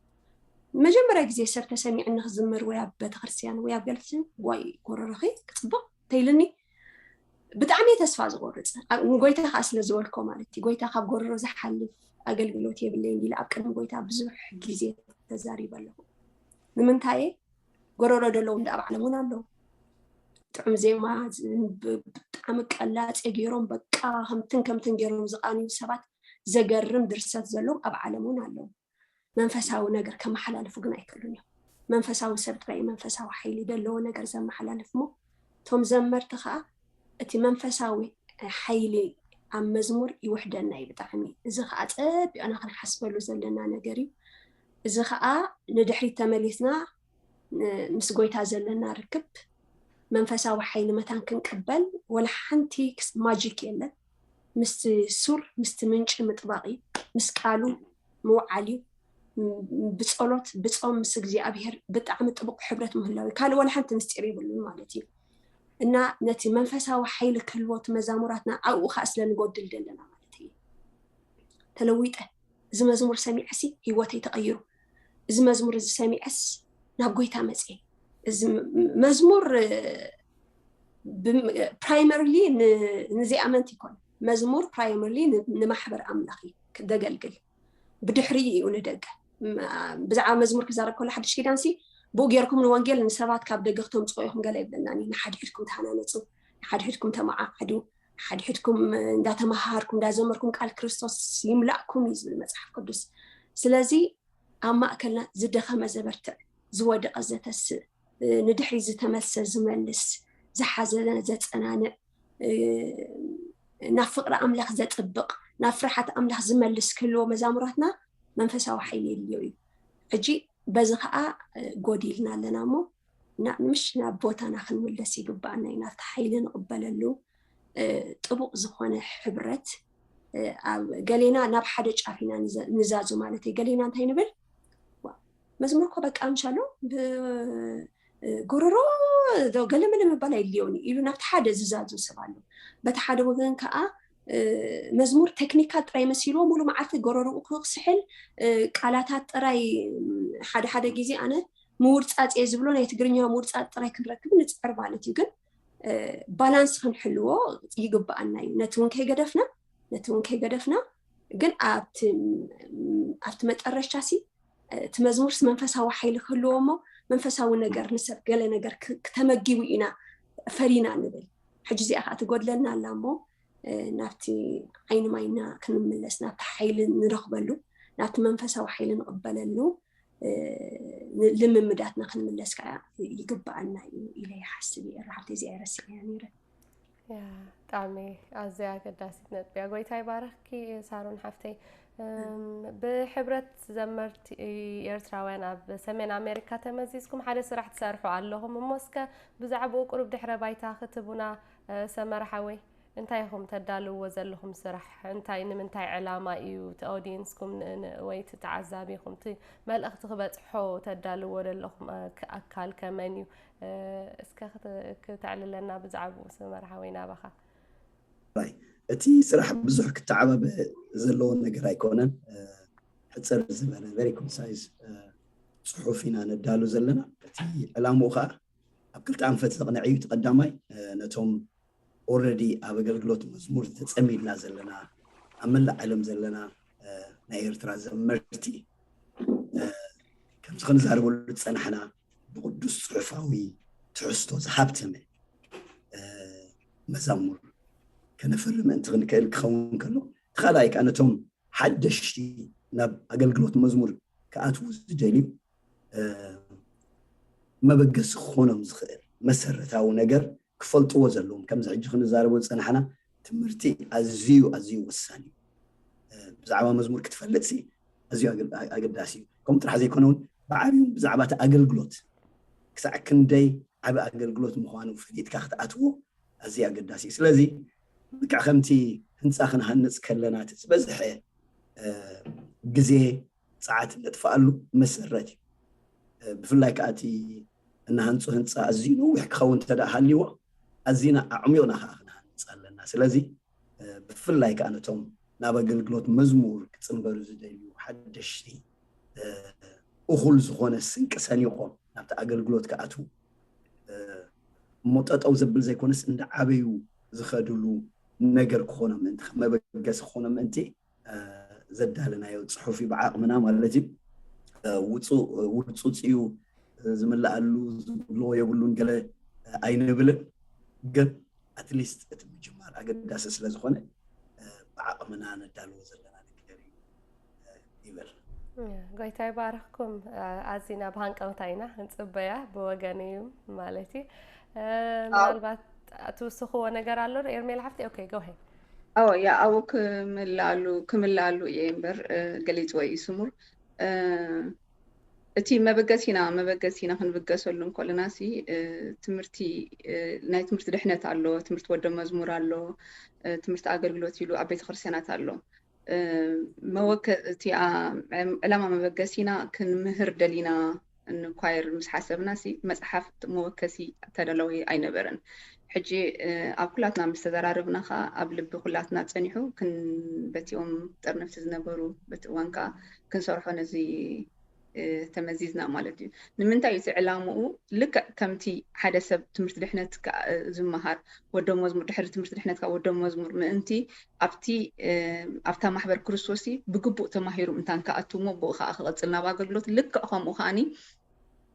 መጀመርያ ግዜ ሰብ ተሰሚዕኒ ክዝምር ወይ ኣብ ቤተክርስትያን ወይ ኣብ ገለክሽን ዋይ ጎረረኺ ክፅብቕ ተይልኒ ብጣዕሚ ተስፋ ዝቆርፅ ንጎይታ ከዓ ስለዝበልኮ ማለት እዩ። ጎይታ ካብ ጎረሮ ዝሓልፍ ኣገልግሎት የብለይ እንዲለ ኣብ ቅድሚ ጎይታ ብዙሕ ግዜ ተዛሪበ ኣለኹ። ንምንታየ ጎረሮ ደለዉ እንዳ ኣብ ዓለም እውን ኣለዉ። ጥዑም ዜማ ብጣዕሚ ቀላፀ ገይሮም በቃ ከምትን ከምትን ገይሮም ዝቃንዩ ሰባት ዘገርም ድርሰት ዘለዎም ኣብ ዓለም እውን ኣለዉ። መንፈሳዊ ነገር ከመሓላልፉ ግን ኣይክእሉን እዮም። መንፈሳዊ ሰብ ጥራይ መንፈሳዊ ሓይሊ ዘለዎ ነገር ዘመሓላልፍ ሞ እቶም ዘመርቲ ከዓ እቲ መንፈሳዊ ሓይሊ ኣብ መዝሙር ይውሕደና እዩ ብጣዕሚ። እዚ ከዓ ፀቢቕና ክንሓስበሉ ዘለና ነገር እዩ። እዚ ከዓ ንድሕሪት ተመሊስና ምስ ጎይታ ዘለና ርክብ መንፈሳዊ ሓይሊ መታን ክንቅበል ወላ ሓንቲ ማጂክ የለን። ምስቲ ሱር ምስቲ ምንጪ ምጥባቕ እዩ። ምስ ቃሉ ምውዓል እዩ። ብፀሎት ብፆም ምስ እግዚኣብሔር ብጣዕሚ ጥቡቕ ሕብረት ምህላው እዩ። ካልእ ዋላ ሓንቲ ምስጢር የብሉን ማለት እዩ። እና ነቲ መንፈሳዊ ሓይሊ ክህልዎ እቲ መዛሙራትና ኣብኡ ከዓ ስለ ንጎድል ዘለና ማለት እዩ። ተለዊጠ እዚ መዝሙር ሰሚዐሲ ህይወተይ ተቐይሩ፣ እዚ መዝሙር እዚ ሰሚዐስ ናብ ጎይታ መፅየ። እዚ መዝሙር ፕራይመርሊ ንዘይኣመንቲ ይኮን። መዝሙር ፕራይመርሊ ንማሕበር ኣምላኽ እዩ ደገልግል። ብድሕሪ እዩ ንደገ። ብዛዕባ መዝሙር ክዛረብ ከሎ ሓድሽ ኪዳን ሲ ብኡ ጌርኩም ንወንጌል ንሰባት ካብ ደገ ክተምፅኦ ኢኹም ገለ ይብለና። ንሓድሕድኩም ተሃናነፁ፣ ንሓድሕድኩም ተመዓዓዱ፣ ንሓድሕድኩም እንዳተመሃሃርኩም እንዳዘመርኩም ቃል ክርስቶስ ይምላእኩም እዩ ዝብል መፅሓፍ ቅዱስ። ስለዚ ኣብ ማእከልና ዝደኸመ ዘበርትዕ፣ ዝወደቐ ዘተስእ፣ ንድሕሪ ዝተመልሰ ዝመልስ፣ ዝሓዘነ ዘጸናንዕ፣ ናብ ፍቕሪ ኣምላኽ ዘጥብቕ፣ ናብ ፍርሓት ኣምላኽ ዝመልስ ክህልዎ መዛሙራትና መንፈሳዊ ሓይሊ የድልዮ እዩ። ሕጂ በዚ ኸኣ ጎዲልና ኣለና እሞ፣ ምሽ ናብ ቦታና ክንምለስ ይግባኣና እዩ። ናብቲ ሓይሊ ንቕበለሉ ጥቡቕ ዝኾነ ሕብረት፣ ኣብ ገሌና ናብ ሓደ ጫፍ ኢና ንዛዙ ማለት እዩ። ገሌና እንታይ ንብል? መዝሙር እኮ በቃ ምሻሎ ብጎረሮ ገለመለ ምባል ኣይድልዮን ኢሉ ናብቲ ሓደ ዝዛዙ ሰብ ኣሎ። በቲ ሓደ ወገን ከዓ መዝሙር ቴክኒካል ጥራይ መሲልዎ ሙሉ መዓልቲ ጎረርኡ ክስሕል፣ ቃላታት ጥራይ፣ ሓደ ሓደ ግዜ ኣነ ምውርፃፅ እየ ዝብሎ፣ ናይ ትግርኛ ምውርፃፅ ጥራይ ክንረክብ ንፅዕር ማለት እዩ። ግን ባላንስ ክንሕልዎ ይግብኣና እዩ። ነቲ እውን ከይገደፍና ነቲ እውን ከይገደፍና ግን ኣብቲ መጠረሻ ሲ እቲ መዝሙርስ መንፈሳዊ ሓይሊ ክህልዎ እሞ መንፈሳዊ ነገር ንሰብ ገለ ነገር ክተመጊቡ ኢና ፈሪና ንብል። ሕጂ እዚኣ ከዓ ትጎድለና ኣላ እሞ ናብቲ ዓይኒ ማይና ክንምለስ፣ ናብቲ ሓይሊ ንረኽበሉ፣ ናብቲ መንፈሳዊ ሓይሊ ንቕበለሉ ልምምዳትና ክንምለስ ከዓ ይግብኣና እዩ ኢለ ይሓስብ እየ። ራሓብቲ እዚኣ ይረስዕ እያ ነይረ። ብጣዕሚ ኣዝያ ኣገዳሲት ነጥቢ እያ። ጎይታ ይባረኽኪ ሳሮን ሓፍተይ። ብሕብረት ዘመርቲ ኤርትራውያን ኣብ ሰሜን ኣሜሪካ ተመዚዝኩም ሓደ ስራሕ ትሰርሑ ኣለኹም እሞ እስከ ብዛዕባኡ ቁሩብ ድሕረ ባይታ ክትቡና ሰመረ ሓወይ። እንታይ ኢኹም ተዳልውዎ ዘለኹም ስራሕ? እንታይ ንምንታይ ዕላማ እዩ እቲ ኦዲየንስኩም ወይ እቲ ተዓዛቢኹም እቲ መልእኽቲ ክበፅሖ ተዳልዎ ዘለኹም ኣካል ከመን እዩ? እስከ ክተዕልለና ብዛዕባኡ ሰመረ ሓወይ ናባኻ። እቲ ስራሕ ብዙሕ ክተዓባበ ዘለዎ ነገር ኣይኮነን። ሕፅር ዝበለ ቨሪ ኮንሳይዝ ፅሑፍ ኢና ነዳሉ ዘለና። እቲ ዕላምኡ ከዓ ኣብ ክልተ ኣንፈት ዘቕንዕ እዩ። እቲ ቀዳማይ ነቶም ኦረዲ ኣብ ኣገልግሎት መዝሙር ተፀሚድና ዘለና ኣብ መላእ ዓለም ዘለና ናይ ኤርትራ ዘመርቲ ከምዚ ክንዛረበሉ ዝፀናሕና ብቅዱስ ፅሑፋዊ ትሕዝቶ ዝሃብተመ መዛሙር ከነፍሪ ምእንቲ ክንክእል ክኸውን ከሎ፣ እቲ ካልኣይ ከዓ ነቶም ሓደሽቲ ናብ ኣገልግሎት መዝሙር ክኣትዉ ዝደልዩ መበገሲ ክኾኖም ዝኽእል መሰረታዊ ነገር ክፈልጥዎ ዘለዎም። ከምዚ ሕጂ ክንዛረቦ ዝፀናሕና ትምህርቲ ኣዝዩ ኣዝዩ ወሳኒ እዩ። ብዛዕባ መዝሙር ክትፈልጥ ሲ ኣዝዩ ኣገዳሲ እዩ። ከምኡ ጥራሕ ዘይኮነ እውን ብዓብዩ ብዛዕባ እቲ ኣገልግሎት ክሳዕ ክንደይ ዓቢ ኣገልግሎት ምዃኑ ፈሊጥካ ክትኣትዎ ኣዝዩ ኣገዳሲ እዩ። ስለዚ ልክዕ ከምቲ ህንፃ ክንሃንፅ ከለና እቲ ዝበዝሐ ግዜ ፀዓት ነጥፍኣሉ መሰረት እዩ። ብፍላይ ከዓ እቲ እናሃንፁ ህንፃ ኣዝዩ ነዊሕ ክኸውን እንተ ደኣ ሃልይዎ ኣዚና ኣዕሚቕና ከዓ ክንሃንፅ ኣለና። ስለዚ ብፍላይ ከዓ ነቶም ናብ ኣገልግሎት መዝሙር ክፅንበሩ ዝደልዩ ሓደሽቲ እኹል ዝኾነ ስንቂ ሰኒቖም ናብቲ ኣገልግሎት ክኣትዉ እሞ ጠጠው ዘብል ዘይኮነስ እንዳዓበዩ ዝኸድሉ ነገር ክኾኖም ምእንቲ፣ ከም መበገሲ ክኾኖም ምእንቲ ዘዳለናዮ ፅሑፍ እዩ። ብዓቕምና ማለት እዩ። ውፁ ውርፁፅ እዩ ዝምልኣሉ ዝብልዎ የብሉን ገለ ኣይንብልን፣ ግን ኣትሊስት እቲ ምጅማር ኣገዳሲ ስለ ዝኾነ ብዓቕምና ነዳልዎ ዘለና ነገር እዩ ይበል። ጎይታ ይባርኽኩም። ኣዚና ብሃንቀውታ ኢና ክንፅበያ ብወገን እዩ ማለት እዩ። ምናልባት ትውስኽዎ ነገር ኣሎ ዶ ኤርሜላ ሓፍቲ? ኦኬ፣ ጎሄ። ኣዎ፣ ያ ኣብኡ ክምልኣሉ ክምልኣሉ እየ እምበር ገሊፅዎ እዩ ስሙር። እቲ መበገሲና መበገሲና ክንብገሰሉ እንከለና ሲ ትምህርቲ ናይ ትምህርቲ ድሕነት ኣሎ፣ ትምህርቲ ወደ መዝሙር ኣሎ፣ ትምህርቲ ኣገልግሎት ኢሉ ኣብ ቤተክርስትያናት ኣሎ። መወከ እቲ ዕላማ መበገሲና ክንምህር ደሊና ንኳየር ምስ ሓሰብና ሲ መፅሓፍ መወከሲ ተደለዊ ኣይነበረን። ሕጂ ኣብ ኩላትና ምስ ተዘራርብና ከዓ ኣብ ልቢ ኩላትና ፀኒሑ ክንበቲኦም ጠርነፍቲ ዝነበሩ በቲ እዋን ከዓ ክንሰርሖ ነዚ ተመዚዝና ማለት እዩ። ንምንታይ እቲ ዕላምኡ ልክዕ ከምቲ ሓደ ሰብ ትምህርቲ ድሕነት ዝመሃር ወደ መዝሙር ድሕሪ ትምህርቲ ድሕነት ካብ ወደ መዝሙር ምእንቲ ኣብቲ ኣብታ ማሕበር ክርስቶስ ብግቡእ ተማሂሩ እንታን ክኣትውሞ ብኡ ከዓ ክቐፅል ናብ ኣገልግሎት ልክዕ ከምኡ ከዓኒ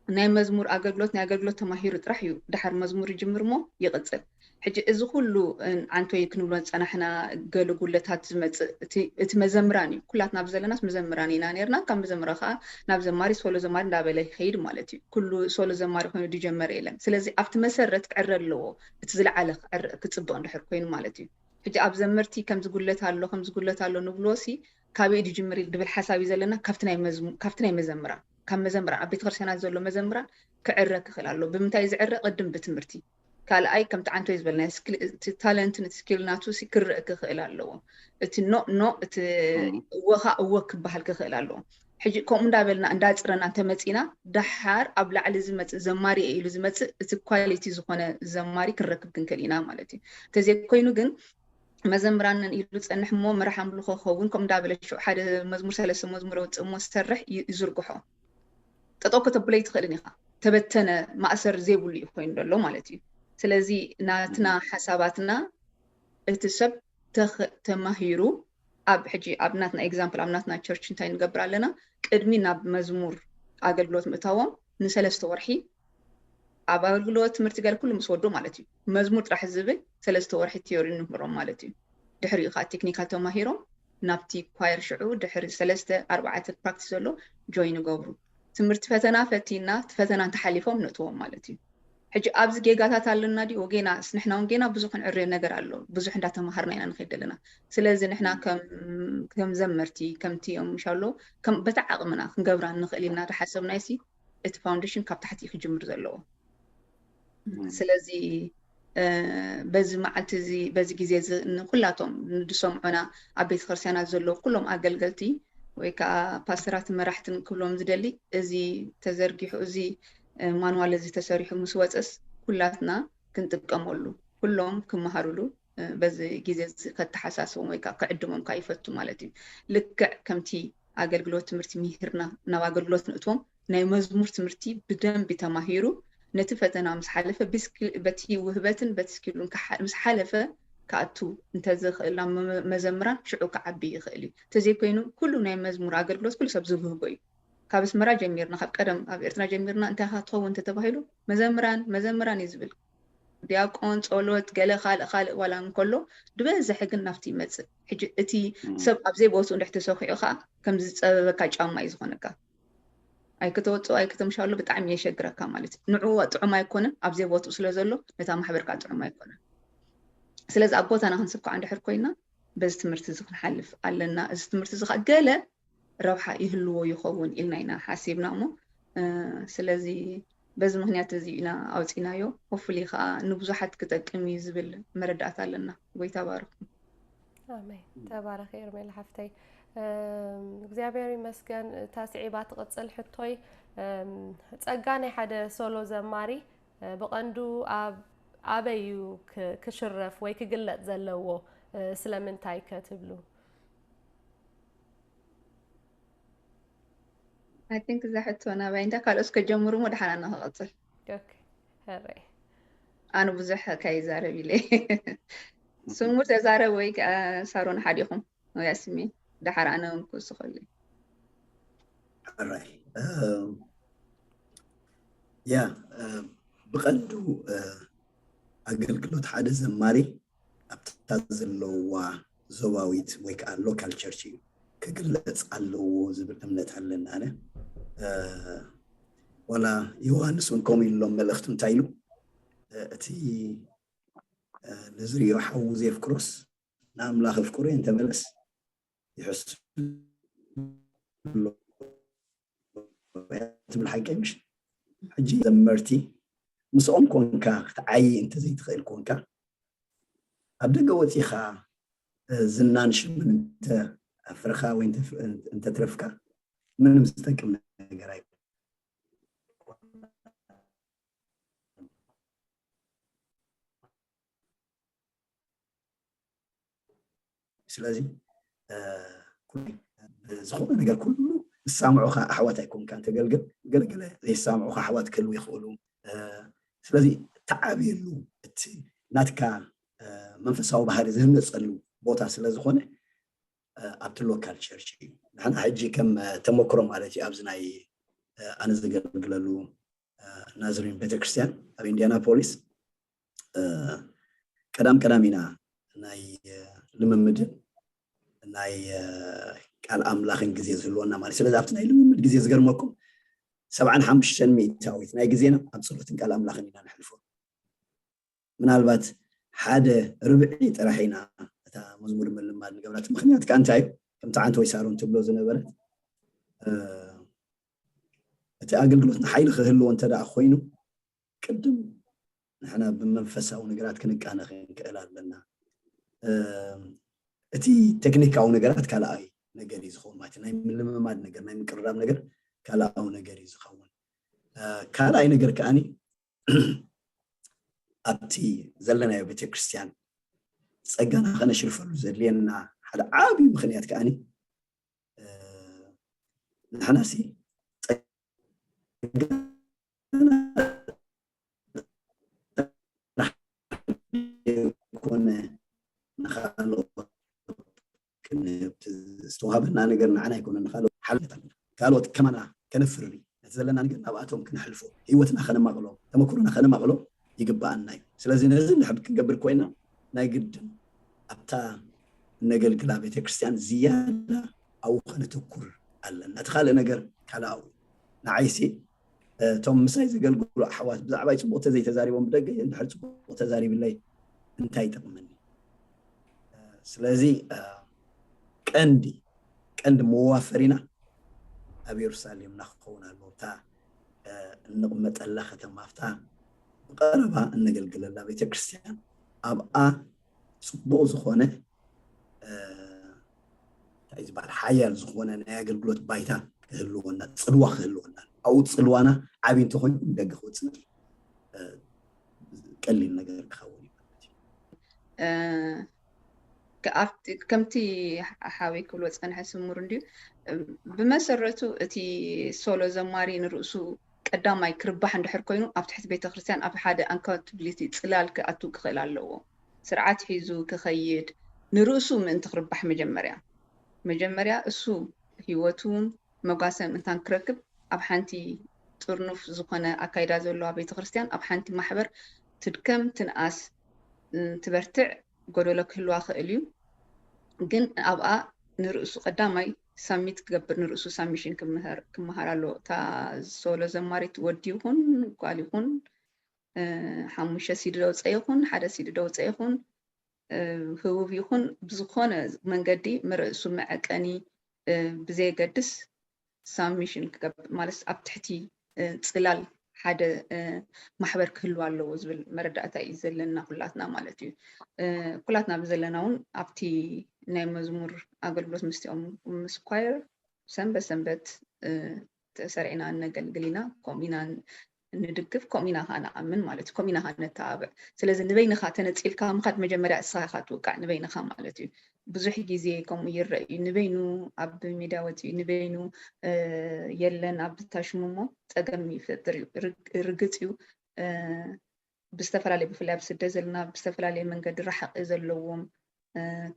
ናይ መዝሙር ኣገልግሎት ናይ ኣገልግሎት ተማሂሩ ጥራሕ እዩ ድሓር መዝሙር ይጅምር ሞ ይቕፅል። ሕጂ እዚ ኩሉ ዓንቶይ ክንብሎ ዝፀናሕና ገለ ጉለታት ዝመፅእ እቲ መዘምራን እዩ። ኩላትና ብዘለናስ መዘምራን ኢና ነርና። ካብ መዘምራ ከዓ ናብ ዘማሪ ሶሎ ዘማሪ እንዳበለ ይኸይድ ማለት እዩ። ኩሉ ሶሎ ዘማሪ ኮይኑ ዝጀመረ የለን። ስለዚ ኣብቲ መሰረት ክዕረ ኣለዎ። እቲ ዝለዓለ ክፅበቕ እንድሕር ኮይኑ ማለት እዩ። ሕጂ ኣብ ዘመርቲ ከምዚ ጉለት ኣሎ ከምዚ ጉለት ኣሎ ንብሎ ሲ ካበይ ድጅምር ድብል ሓሳብ እዩ ዘለና። ካብቲ ናይ መዘምራን ካብ መዘምራን ኣብ ቤተክርስትያናት ዘሎ መዘምራን ክዕረ ክኽእል ኣሎ። ብምንታይ ዝዕረ? ቅድም ብትምህርቲ ካልኣይ ከምቲ ዓንቶ ዝበልና ታለንትን እቲ ስኪል ናቱ ክርእ ክኽእል ኣለዎ። እቲ ኖ ኖ እቲ እወኻ እወ ክበሃል ክኽእል ኣለዎ። ሕጂ ከምኡ እንዳበልና እንዳፅረና እንተመፂና ደሓር ኣብ ላዕሊ ዝመፅእ ዘማሪ ኢሉ ዝመፅእ እቲ ኳሊቲ ዝኾነ ዘማሪ ክንረክብ ክንክእል ኢና ማለት እዩ። እንተዘይኮይኑ ግን መዘምራንን ኢሉ ዝፀንሕ እሞ መራሕ ኣምልኾ ክኸውን ከምኡ እንዳበለ ሽዑ ሓደ መዝሙር ሰለስተ መዝሙር የውፅእ እሞ ዝሰርሕ ይዝርግሖ። ጠጠው ከተብሎ ኣይትኽእልን ኢኻ። ተበተነ ማእሰር ዘይብሉ እዩ ኮይኑ ዘሎ ማለት እዩ። ስለዚ ናትና ሓሳባትና እቲ ሰብ ተማሂሩ ኣብ ሕጂ ኣብ ናትና ኤግዛምፕል ኣብ ናትና ቸርች እንታይ ንገብር ኣለና? ቅድሚ ናብ መዝሙር ኣገልግሎት ምእታዎም ንሰለስተ ወርሒ ኣብ ኣገልግሎት ትምህርቲ ገለ ኩሉ ምስ ወዱ ማለት እዩ። መዝሙር ጥራሕ ዝብል ሰለስተ ወርሒ ቲዮሪ ንምህሮም ማለት እዩ። ድሕሪኡ ከዓ ቴክኒካል ተማሂሮም ናብቲ ኳየር ሽዑ ድሕሪ ሰለስተ ኣርባዕተ ፕራክቲስ ዘሎ ጆይን ይገብሩ። ትምህርቲ ፈተና ፈቲና እቲ ፈተና እንተሓሊፎም ነእትዎም ማለት እዩ። ሕጂ ኣብዚ ጌጋታት ኣለና ድዩ? ጌና ንሕና እውን ጌና ብዙሕ ክንዕርዮ ነገር ኣሎ። ብዙሕ እንዳተማሃርና ኢና ንኸይድ ዘለና። ስለዚ ንሕና ከም ዘመርቲ ከምቲ እዮም ምሻሎ በታ ዓቕምና ክንገብራ ንኽእል ኢልና ዝሓሰብናዮ ሲ እቲ ፋውንዴሽን ካብ ታሕቲ እዩ ክጅምር ዘለዎ። ስለዚ በዚ መዓልቲ እዚ በዚ ግዜ እዚ ንኩላቶም ንድሰምዑና ኣብ ቤተክርስትያናት ዘለዉ ኩሎም ኣገልገልቲ ወይ ከዓ ፓስተራትን መራሕትን ክብሎም ዝደሊ እዚ ተዘርጊሑ እዚ ማንዋል እዚ ተሰሪሑ ምስ ወፀስ ኩላትና ክንጥቀመሉ ኩሎም ክመሃሩሉ በዚ ግዜ እዚ ከተሓሳስቦም ወይ ከዓ ክዕድሞም ከዓ ይፈቱ ማለት እዩ። ልክዕ ከምቲ ኣገልግሎት ትምህርቲ ምሂርና ናብ ኣገልግሎት ንእትዎም ናይ መዝሙር ትምህርቲ ብደንቢ ተማሂሩ ነቲ ፈተና ምስ ሓለፈ በቲ ውህበትን በቲ ስኪሉን ምስ ሓለፈ ክኣቱ እንተዝኽእል ናብ መዘምራን ሽዑ ክዓቢ ይኽእል እዩ። እንተዘይኮይኑ ኩሉ ናይ መዝሙር ኣገልግሎት ኩሉ ሰብ ዝብህጎ እዩ። ካብ ኣስመራ ጀሚርና ካብ ቀደም ኣብ ኤርትራ ጀሚርና እንታይ ኢኻ ትኸውን እንተተባሂሉ መዘምራን መዘምራን እዩ ዝብል። ዲያቆን፣ ጸሎት፣ ገለ ካልእ ካልእ ዋላ እንከሎ ዝበዝሐ ግን ናብቲ ይመጽእ። ሕጂ እቲ ሰብ ኣብ ዘይቦትኡ እንድሕር ተሰኺዑ ከዓ ከም ዝጸበበካ ጫማ እዩ ዝኾነካ። ኣይክተወፅኦ ኣይክተምሻሉ ብጣዕሚ የሸግረካ ማለት እዩ። ንዕኡ ጥዑም ኣይኮነን ኣብ ዘይቦትኡ ስለ ዘሎ ነታ ማሕበር ከዓ ጥዑም ኣይኮነን። ስለዚ ኣብ ቦታና ክንስብ ከዓ እንድሕር ኮይና በዚ ትምህርቲ እዚ ክንሓልፍ ኣለና። እዚ ትምህርቲ እዚ ከዓ ገለ ረብሓ ይህልዎ ይኸውን ኢልና ኢና ሓሲብና እሞ ስለዚ በዚ ምክንያት እዚ ኢና ኣውፂናዮ። ሆፍሊ ከዓ ንብዙሓት ክጠቅም እዩ ዝብል መረዳእታ ኣለና። ጎይታ ባርኩም። ኣሜን። ተባረኺ ኤርሜላ ሓፍተይ። እግዚኣብሔር ይመስገን። እታ ስዒባ ትቕፅል ሕቶይ ጸጋ ናይ ሓደ ሶሎ ዘማሪ ብቐንዱ ኣበይ እዩ ክሽረፍ ወይ ክግለፅ ዘለዎ? ስለምንታይ ከ ትብሉ? I think እዛ ሕቶ ናባይ እንዳ ካልኦስ ከጀምሩ ሞ ደሓና ንክቐፅል። ሕራይ ኣነ ብዙሕ ከይዛረብ ኢለ ስሙ ተዛረብ ወይ ከዓ ሳሮን ሓዲኹም ወይ ኣስሚ ደሓር ኣነ እውን ክውስኸሉ። ሕራይ ያ ብቐንዱ ኣገልግሎት ሓደ ዘማሪ ኣብታ ዘለዋ ዞባዊት ወይ ከዓ ሎካል ቸርች እዩ ክግለፅ ኣለዎ ዝብል እምነት ኣለና። ኣነ ዋላ ዮሃንስ እውን ከምኡ ኢሉሎም መልእኽቱ እንታይ ኢሉ እቲ ንዝሪኦ ሓዉ ዘየፍቅሮስ ንኣምላኽ ኣፍቅሮ እንተመለስ ይሕሱ ትብል ሓቂ ምሽ ሕጂ ዘመርቲ ምስኦም ኮንካ ክትዓይ እንተዘይትኽእል ኮንካ ኣብ ደገ ወፂኻ ዝናን ሽምን እንተ ኣፍርኻ ወይ እንተትረፍካ ምንም ዝጠቅም ነገር ኣይኮነን። ስለዚ ዝኾነ ነገር ኩሉ ዝሳምዑኻ ኣሕዋት ኣይኮንካን ተገልግል። ገለገለ ዘይሳምዑኻ ኣሕዋት ክህልዉ ይኽእሉ። ስለዚ ተዓብየሉ፣ እቲ ናትካ መንፈሳዊ ባህሪ ዝህነፀሉ ቦታ ስለዝኾነ ኣብቲ ሎካል ቸርች እዩ። ንሕና ሕጂ ከም ተመክሮ ማለት እዩ ኣብዚ ናይ ኣነ ዘገልግለሉ ናዝሪን ቤተክርስትያን ኣብ ኢንዲያናፖሊስ ቀዳም ቀዳም ኢና ናይ ልምምድን ናይ ቃል ኣምላኽን ግዜ ዝህልወና ማለት። ስለዚ ኣብቲ ናይ ልምምድ ግዜ ዝገርመኩም ሰብዓን ሓሙሽተን ሚእታዊት ናይ ግዜና ኣብ ጸሎትን ቃል ኣምላኽን ኢና ነሕልፎ። ምናልባት ሓደ ርብዒ ጥራሕ ኢና እታ መዝሙር ምልማድ ንገብራ። እቲ ምኽንያት ከኣ እንታይ እዩ? ከምቲ ዓንተ ወይ ሳሮን ትብሎ ዝነበረት እቲ ኣገልግሎትና ሓይሊ ክህልዎ እንተ ደኣ ኮይኑ ቅድም ንሕና ብመንፈሳዊ ነገራት ክንቃነ ክንክእል ኣለና። እቲ ቴክኒካዊ ነገራት ካልኣይ ነገር እዩ ዝኸውን ማለት ናይ ምልምማድ ነገር ናይ ምቅርራብ ነገር ካልኣዊ ነገር እዩ ዝኸውን። ካልኣይ ነገር ከዓኒ ኣብቲ ዘለናዮ ቤተክርስትያን ጸጋና ከነሽርፈሉ ዘድልየና ሓደ ዓብዪ ምኽንያት ከዓኒ ንሕናሲ ጸጋና ኮነ ንኻልኦት ዝተዋሃበና ነገር ንዓና ኣይኮነ ንኻልኦት ሓልነት ኣለና። ካልኦት ከማና ከነፍሪ ነቲ ዘለና ነገር ናብኣቶም ክነሕልፎ ህይወትና ከነማቕሎ ተመክሮና ከነማቕሎ ይግባኣና እዩ። ስለዚ ነዚ ንሕብ ክንገብር ኮይና ናይ ግድን ኣብታ እነገልግላ ቤተክርስትያን ዝያዳ ኣብኡ ከነተኩር ኣለና። እቲ ካልእ ነገር ካልኣዊ ንዓይሲ እቶም ምሳይ ዘገልግሉ ኣሕዋት ብዛዕባይ ፅቡቕ ተዘይተዛሪቦም ብደገ እንድሕር ፅቡቕ ተዛሪብለይ እንታይ ይጠቕመኒ? ስለዚ ቀንዲ ቀንዲ መዋፈሪና ኣብ የሩሳሌምና ክኸውን ኣለዎ። እታ እንቕመጠላ ከተማ ኣብታ ብቐረባ እነገልግለላ ቤተክርስትያን ኣብኣ ፅቡቕ ዝኾነ እንታይ ዝበሃል ሓያል ዝኾነ ናይ ኣገልግሎት ባይታ ክህልወና ፅልዋ ክህልወና ኣብኡ ፅልዋና ዓብይ እንተኮይኑ ደገ ክወፅእ ቀሊል ነገር ክኸውን ይኽእል። ከምቲ ሓወይ ክብሎ ዝፀንሐ ስሙር እንድዩ። ብመሰረቱ እቲ ሶሎ ዘማሪ ንርእሱ ቀዳማይ ክርባሕ እንድሕር ኮይኑ ኣብ ትሕቲ ቤተክርስትያን ኣብ ሓደ ኣካውንታብሊቲ ፅላል ክኣቱ ክኽእል ኣለዎ። ስርዓት ሒዙ ክኸይድ ንርእሱ ምእንቲ ክርባሕ መጀመርያ መጀመርያ እሱ ህይወቱን መጓሰ ምእንታን ክረክብ ኣብ ሓንቲ ጥርኑፍ ዝኾነ ኣካይዳ ዘለዋ ቤተክርስትያን ኣብ ሓንቲ ማሕበር ትድከም ትንኣስ ትበርትዕ ጎደሎ ክህልዋ ክእል እዩ። ግን ኣብኣ ንርእሱ ቀዳማይ ሳሚት ክገብር ንርእሱ ሳሚሽን ክምሃር ኣሎ። እታ ሶሎ ዘማሪት ወዲ ይኹን ጓል ይኹን ሓሙሽተ ሲዲ ደውፀ ይኹን ሓደ ሲዲ ደውፀ ይኹን ህቡብ ይኹን ብዝኾነ መንገዲ ንርእሱ መዐቀኒ ብዘየገድስ ሳሚሽን ክገብር ማለት ኣብ ትሕቲ ፅላል ሓደ ማሕበር ክህልዋ ኣለዎ ዝብል መረዳእታ እዩ ዘለና ኩላትና ማለት እዩ። ኩላትና ብዘለና እውን ኣብቲ ናይ መዝሙር ኣገልግሎት ምስቲኦም ምስ ኳየር ሰንበት ሰንበት ተሰሪዕና እነገልግል ኢና፣ ከምኡ ኢና ንድግፍ፣ ከምኡ ኢና ከዓ ንኣምን ማለት እዩ። ከምኡ ኢና ከዓ ነተባብዕ። ስለዚ ንበይንኻ ተነፂልካ ምኻድ መጀመርያ እስኻ ኢኻ ትውቃዕ ንበይንኻ ማለት እዩ። ብዙሕ ግዜ ከምኡ ይረአ እዩ። ንበይኑ ኣብ ሚድያ ወፂኡ ንበይኑ የለን ኣብ ታሽሙ እሞ ፀገም ይፈጥር እዩ። ርግፅ እዩ ብዝተፈላለየ ብፍላይ ኣብ ስደት ዘለና ብዝተፈላለየ መንገዲ ራሕቂ ዘለዎም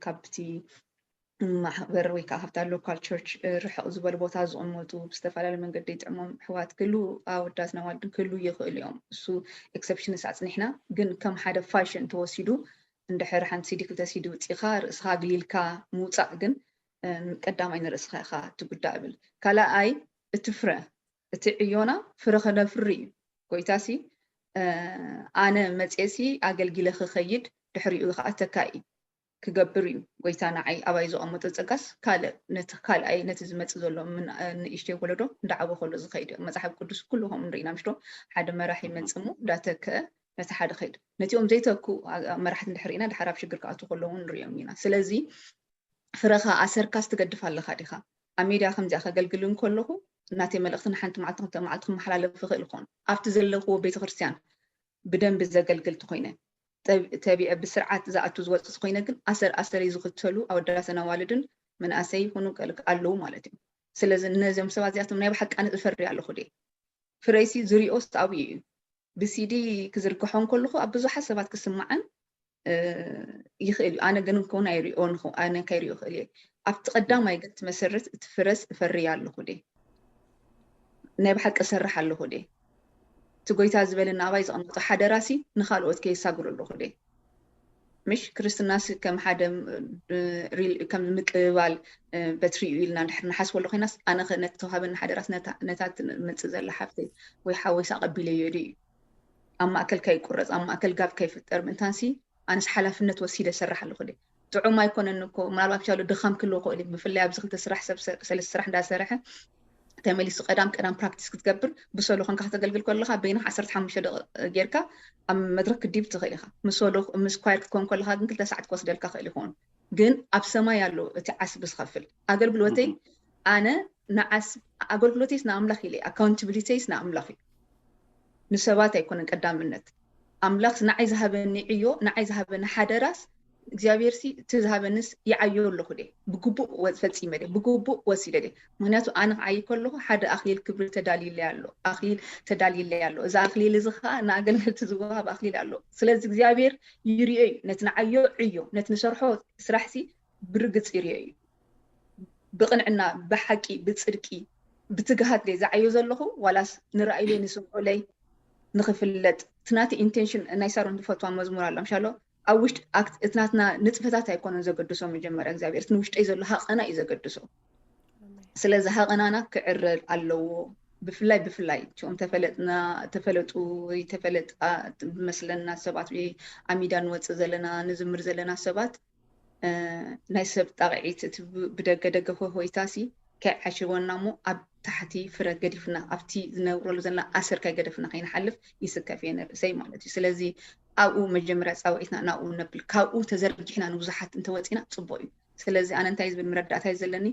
ካብቲ ማሕበር ወይ ከዓ ካብታ ሎካል ቸርች ርሕቕ ዝበሉ ቦታ ዝቕመጡ ብዝተፈላለዩ መንገዲ ይጥዕሞም ኣሕዋት ክህሉ ኣወዳት ነዋልድን ክህሉ ይኽእሉ እዮም። እሱ ኤክሰፕሽንስ ኣፅኒሕና ግን ከም ሓደ ፋሽን ተወሲዱ እንድሕር ሓንቲ ሲዲ ክልተ ሲዲ ውፂኻ ርእስኻ ኣግሊልካ ምውፃእ ግን ቀዳማይ ንርእስኻ ኢኻ ትጉዳእ እብል። ካልኣይ እቲ ፍረ እቲ ዕዮና ፍረ ከነፍሪ እዩ። ጎይታሲ ኣነ መፅየሲ ኣገልጊለ ክኸይድ ድሕሪኡ ከዓ ተካኢ ክገብር እዩ። ጎይታ ንዓይ ኣባይ ዘቐመጦ ፀጋስ ካልእ ነቲ ካልኣይ ነቲ ዝመፅእ ዘሎ ንእሽተይ ወለዶ እንዳዓበ ከሎ ዝኸይድ እዩ። መፅሓፍ ቅዱስ ኩሉ ከምኡ ንርኢና ምሽዶ ሓደ መራሒ መፅሙ እንዳተከአ ነቲ ሓደ ከይድ ነቲኦም ዘይተኩ መራሕቲ እንድሕር ኢና ድሓር ኣብ ሽግር ክኣቱ ከለዉ ንሪኦም ኢና። ስለዚ ፍረኻ ኣሰርካስ ትገድፍ ኣለኻ ዲኻ? ኣብ ሜድያ ከምዚኣ ከገልግል እንከለኹ ናተይ መልእኽቲ ንሓንቲ መዓልቲ ክልተ መዓልቲ ክመሓላለፍ ይኽእል ይኾን። ኣብቲ ዘለኽዎ ቤተክርስትያን ብደንቢ ዘገልግል ተኾይነ፣ ተብ- ተቢዐ ብስርዓት ዝኣቱ ዝወፅእ ተኾይነ ግን ኣሰር ኣሰር እዩ ዝኽተሉ ኣወዳትን ኣዋልድን መናእሰይ ይኹኑ ቀልክ ኣለዉ ማለት እዩ። ስለዚ ነዚኦም ሰባት እዚኣቶም ናይ ብሓቂ ኣነ እፈሪ ኣለኹ ድየ? ፍረይሲ ዝሪኦ ኣብኡ እዩ። ብሲዲ ክዝርግሖ እንከለኹ ኣብ ብዙሓት ሰባት ክስማዕን ይኽእል እዩ። ኣነ ግን ክውን ኣይሪኦን ኣነ ከይሪኦ ይኽእል እየ። ኣብቲ ቀዳማይ ግን ትመሰርት እቲ ፍረስ እፈርያ ኣለኹ ደ ናይ ብሓቂ እሰርሕ ኣለኹ ደ እቲ ጎይታ ዝበለና ኣባይ ዘቐመጦ ሓደራሲ ንኻልኦት ከየሳግሩ ኣለኹ ደ ምሽ ክርስትናስ ከም ሓደ ከም ምቅብባል በትሪኡ ኢልና እንድሕር ንሓስበሉ ኮይናስ ኣነ ነቲ ተዋሃበኒ ሓደራስ ነታ ትመፅእ ዘላ ሓፍተይ ወይ ሓወይስ ኣቐቢለዮ ድዩ ኣብ ማእከል ከይቁረፅ ኣብ ማእከል ጋብ ከይፍጠር ምእንታንሲ ኣነስ ሓላፍነት ወሲደ ሰርሕ ኣለኹ ደ ጥዑም ኣይኮነን እኮ ምናልባት ሻሎ ድኻም ክህልዎ ክእል እዩ ብፍላይ ኣብዚ ክልተ ስራሕ ሰብ ሰለስተ ስራሕ እንዳሰርሐ ተመሊሱ ቀዳም ቀዳም ፕራክቲስ ክትገብር ብሰሎ ኮንካ ከተገልግል ከለካ በይንካ ዓሰርተ ሓሙሽተ ደቂቅ ጌርካ ኣብ መድረክ ክዲብ ትኽእል ኢካ ምስ ወሎ ምስ ኳየር ክትኮን ከለካ ግን ክልተ ሰዓት ክወስደልካ ክእል ይኸውን ግን ኣብ ሰማይ ኣሎ እቲ ዓስቢ ዝኸፍል ኣገልግሎተይ ኣነ ንዓስ ኣገልግሎተይስ ንኣምላኽ ኢለ ኣካውንታብሊቲይስ ንኣምላኽ እዩ ንሰባት ኣይኮነን ቀዳምነት ኣምላኽስ ንዓይ ዝሃበኒ ዕዮ ንዓይ ዝሃበኒ ሓደራስ እግዚኣብሔር ሲ እቲ ዝሃበንስ ይዓዮ ኣለኹ ደ ብግቡእ ፈፂመ ደ ብግቡእ ወሲደ ደ ምክንያቱ ኣነ ክዓይ ከለኹ ሓደ ኣኽሊል ክብሪ ተዳልዩለይ ኣሎ ኣኽሊል ተዳልዩለይ ኣሎ እዚ ኣኽሊል እዚ ከዓ ንኣገልገልቲ ዝወሃብ ኣኽሊል ኣሎ ስለዚ እግዚኣብሔር ይርዮ እዩ ነቲ ንዓዮ ዕዮ ነቲ ንሰርሖ ስራሕ ሲ ብርግፅ ይርዮ እዩ ብቕንዕና ብሓቂ ብፅድቂ ብትግሃት ደ ዝዓዮ ዘለኹ ዋላስ ንረኣይለይ ንስምዑለይ ንኽፍለጥ እቲ ናቲ ኢንቴንሽን ናይ ሳሮን ዝፈትዋ መዝሙር ኣላ ምሻሎ ኣብ ውሽጢ እቲ ናትና ንፅፈታት ኣይኮነን ዘገድሶ መጀመርያ እግዚኣብሔር እቲ ንውሽጠይ ዘሎ ሃቐና እዩ ዘገድሶ ስለዚ ሃቐናና ክዕረ ኣለዎ ብፍላይ ብፍላይ ቲኦም ተፈለጥና ተፈለጡ ወይ ተፈለጣ ዝመስለና ሰባት ኣብ ሚድያ ንወፅእ ዘለና ንዝምር ዘለና ሰባት ናይ ሰብ ጣቕዒት እቲ ብደገ ደገ ሆይታ ሲ ከይዓሽወና እሞ ኣብ ታሕቲ ፍረ ገዲፍና ኣብቲ ዝነብረሉ ዘለና ኣሰር ከይገደፍና ከይንሓልፍ ይስከፍ እየ ንርእሰይ ማለት እዩ ስለዚ ኣብኡ መጀመርያ ፃውዒትና ናብኡ ነብል ካብኡ ተዘርጊሕና ንብዙሓት እንተወፂና ፅቡቅ እዩ ስለዚ ኣነ እንታይ ዝብል መረዳእታ እዩ ዘለኒ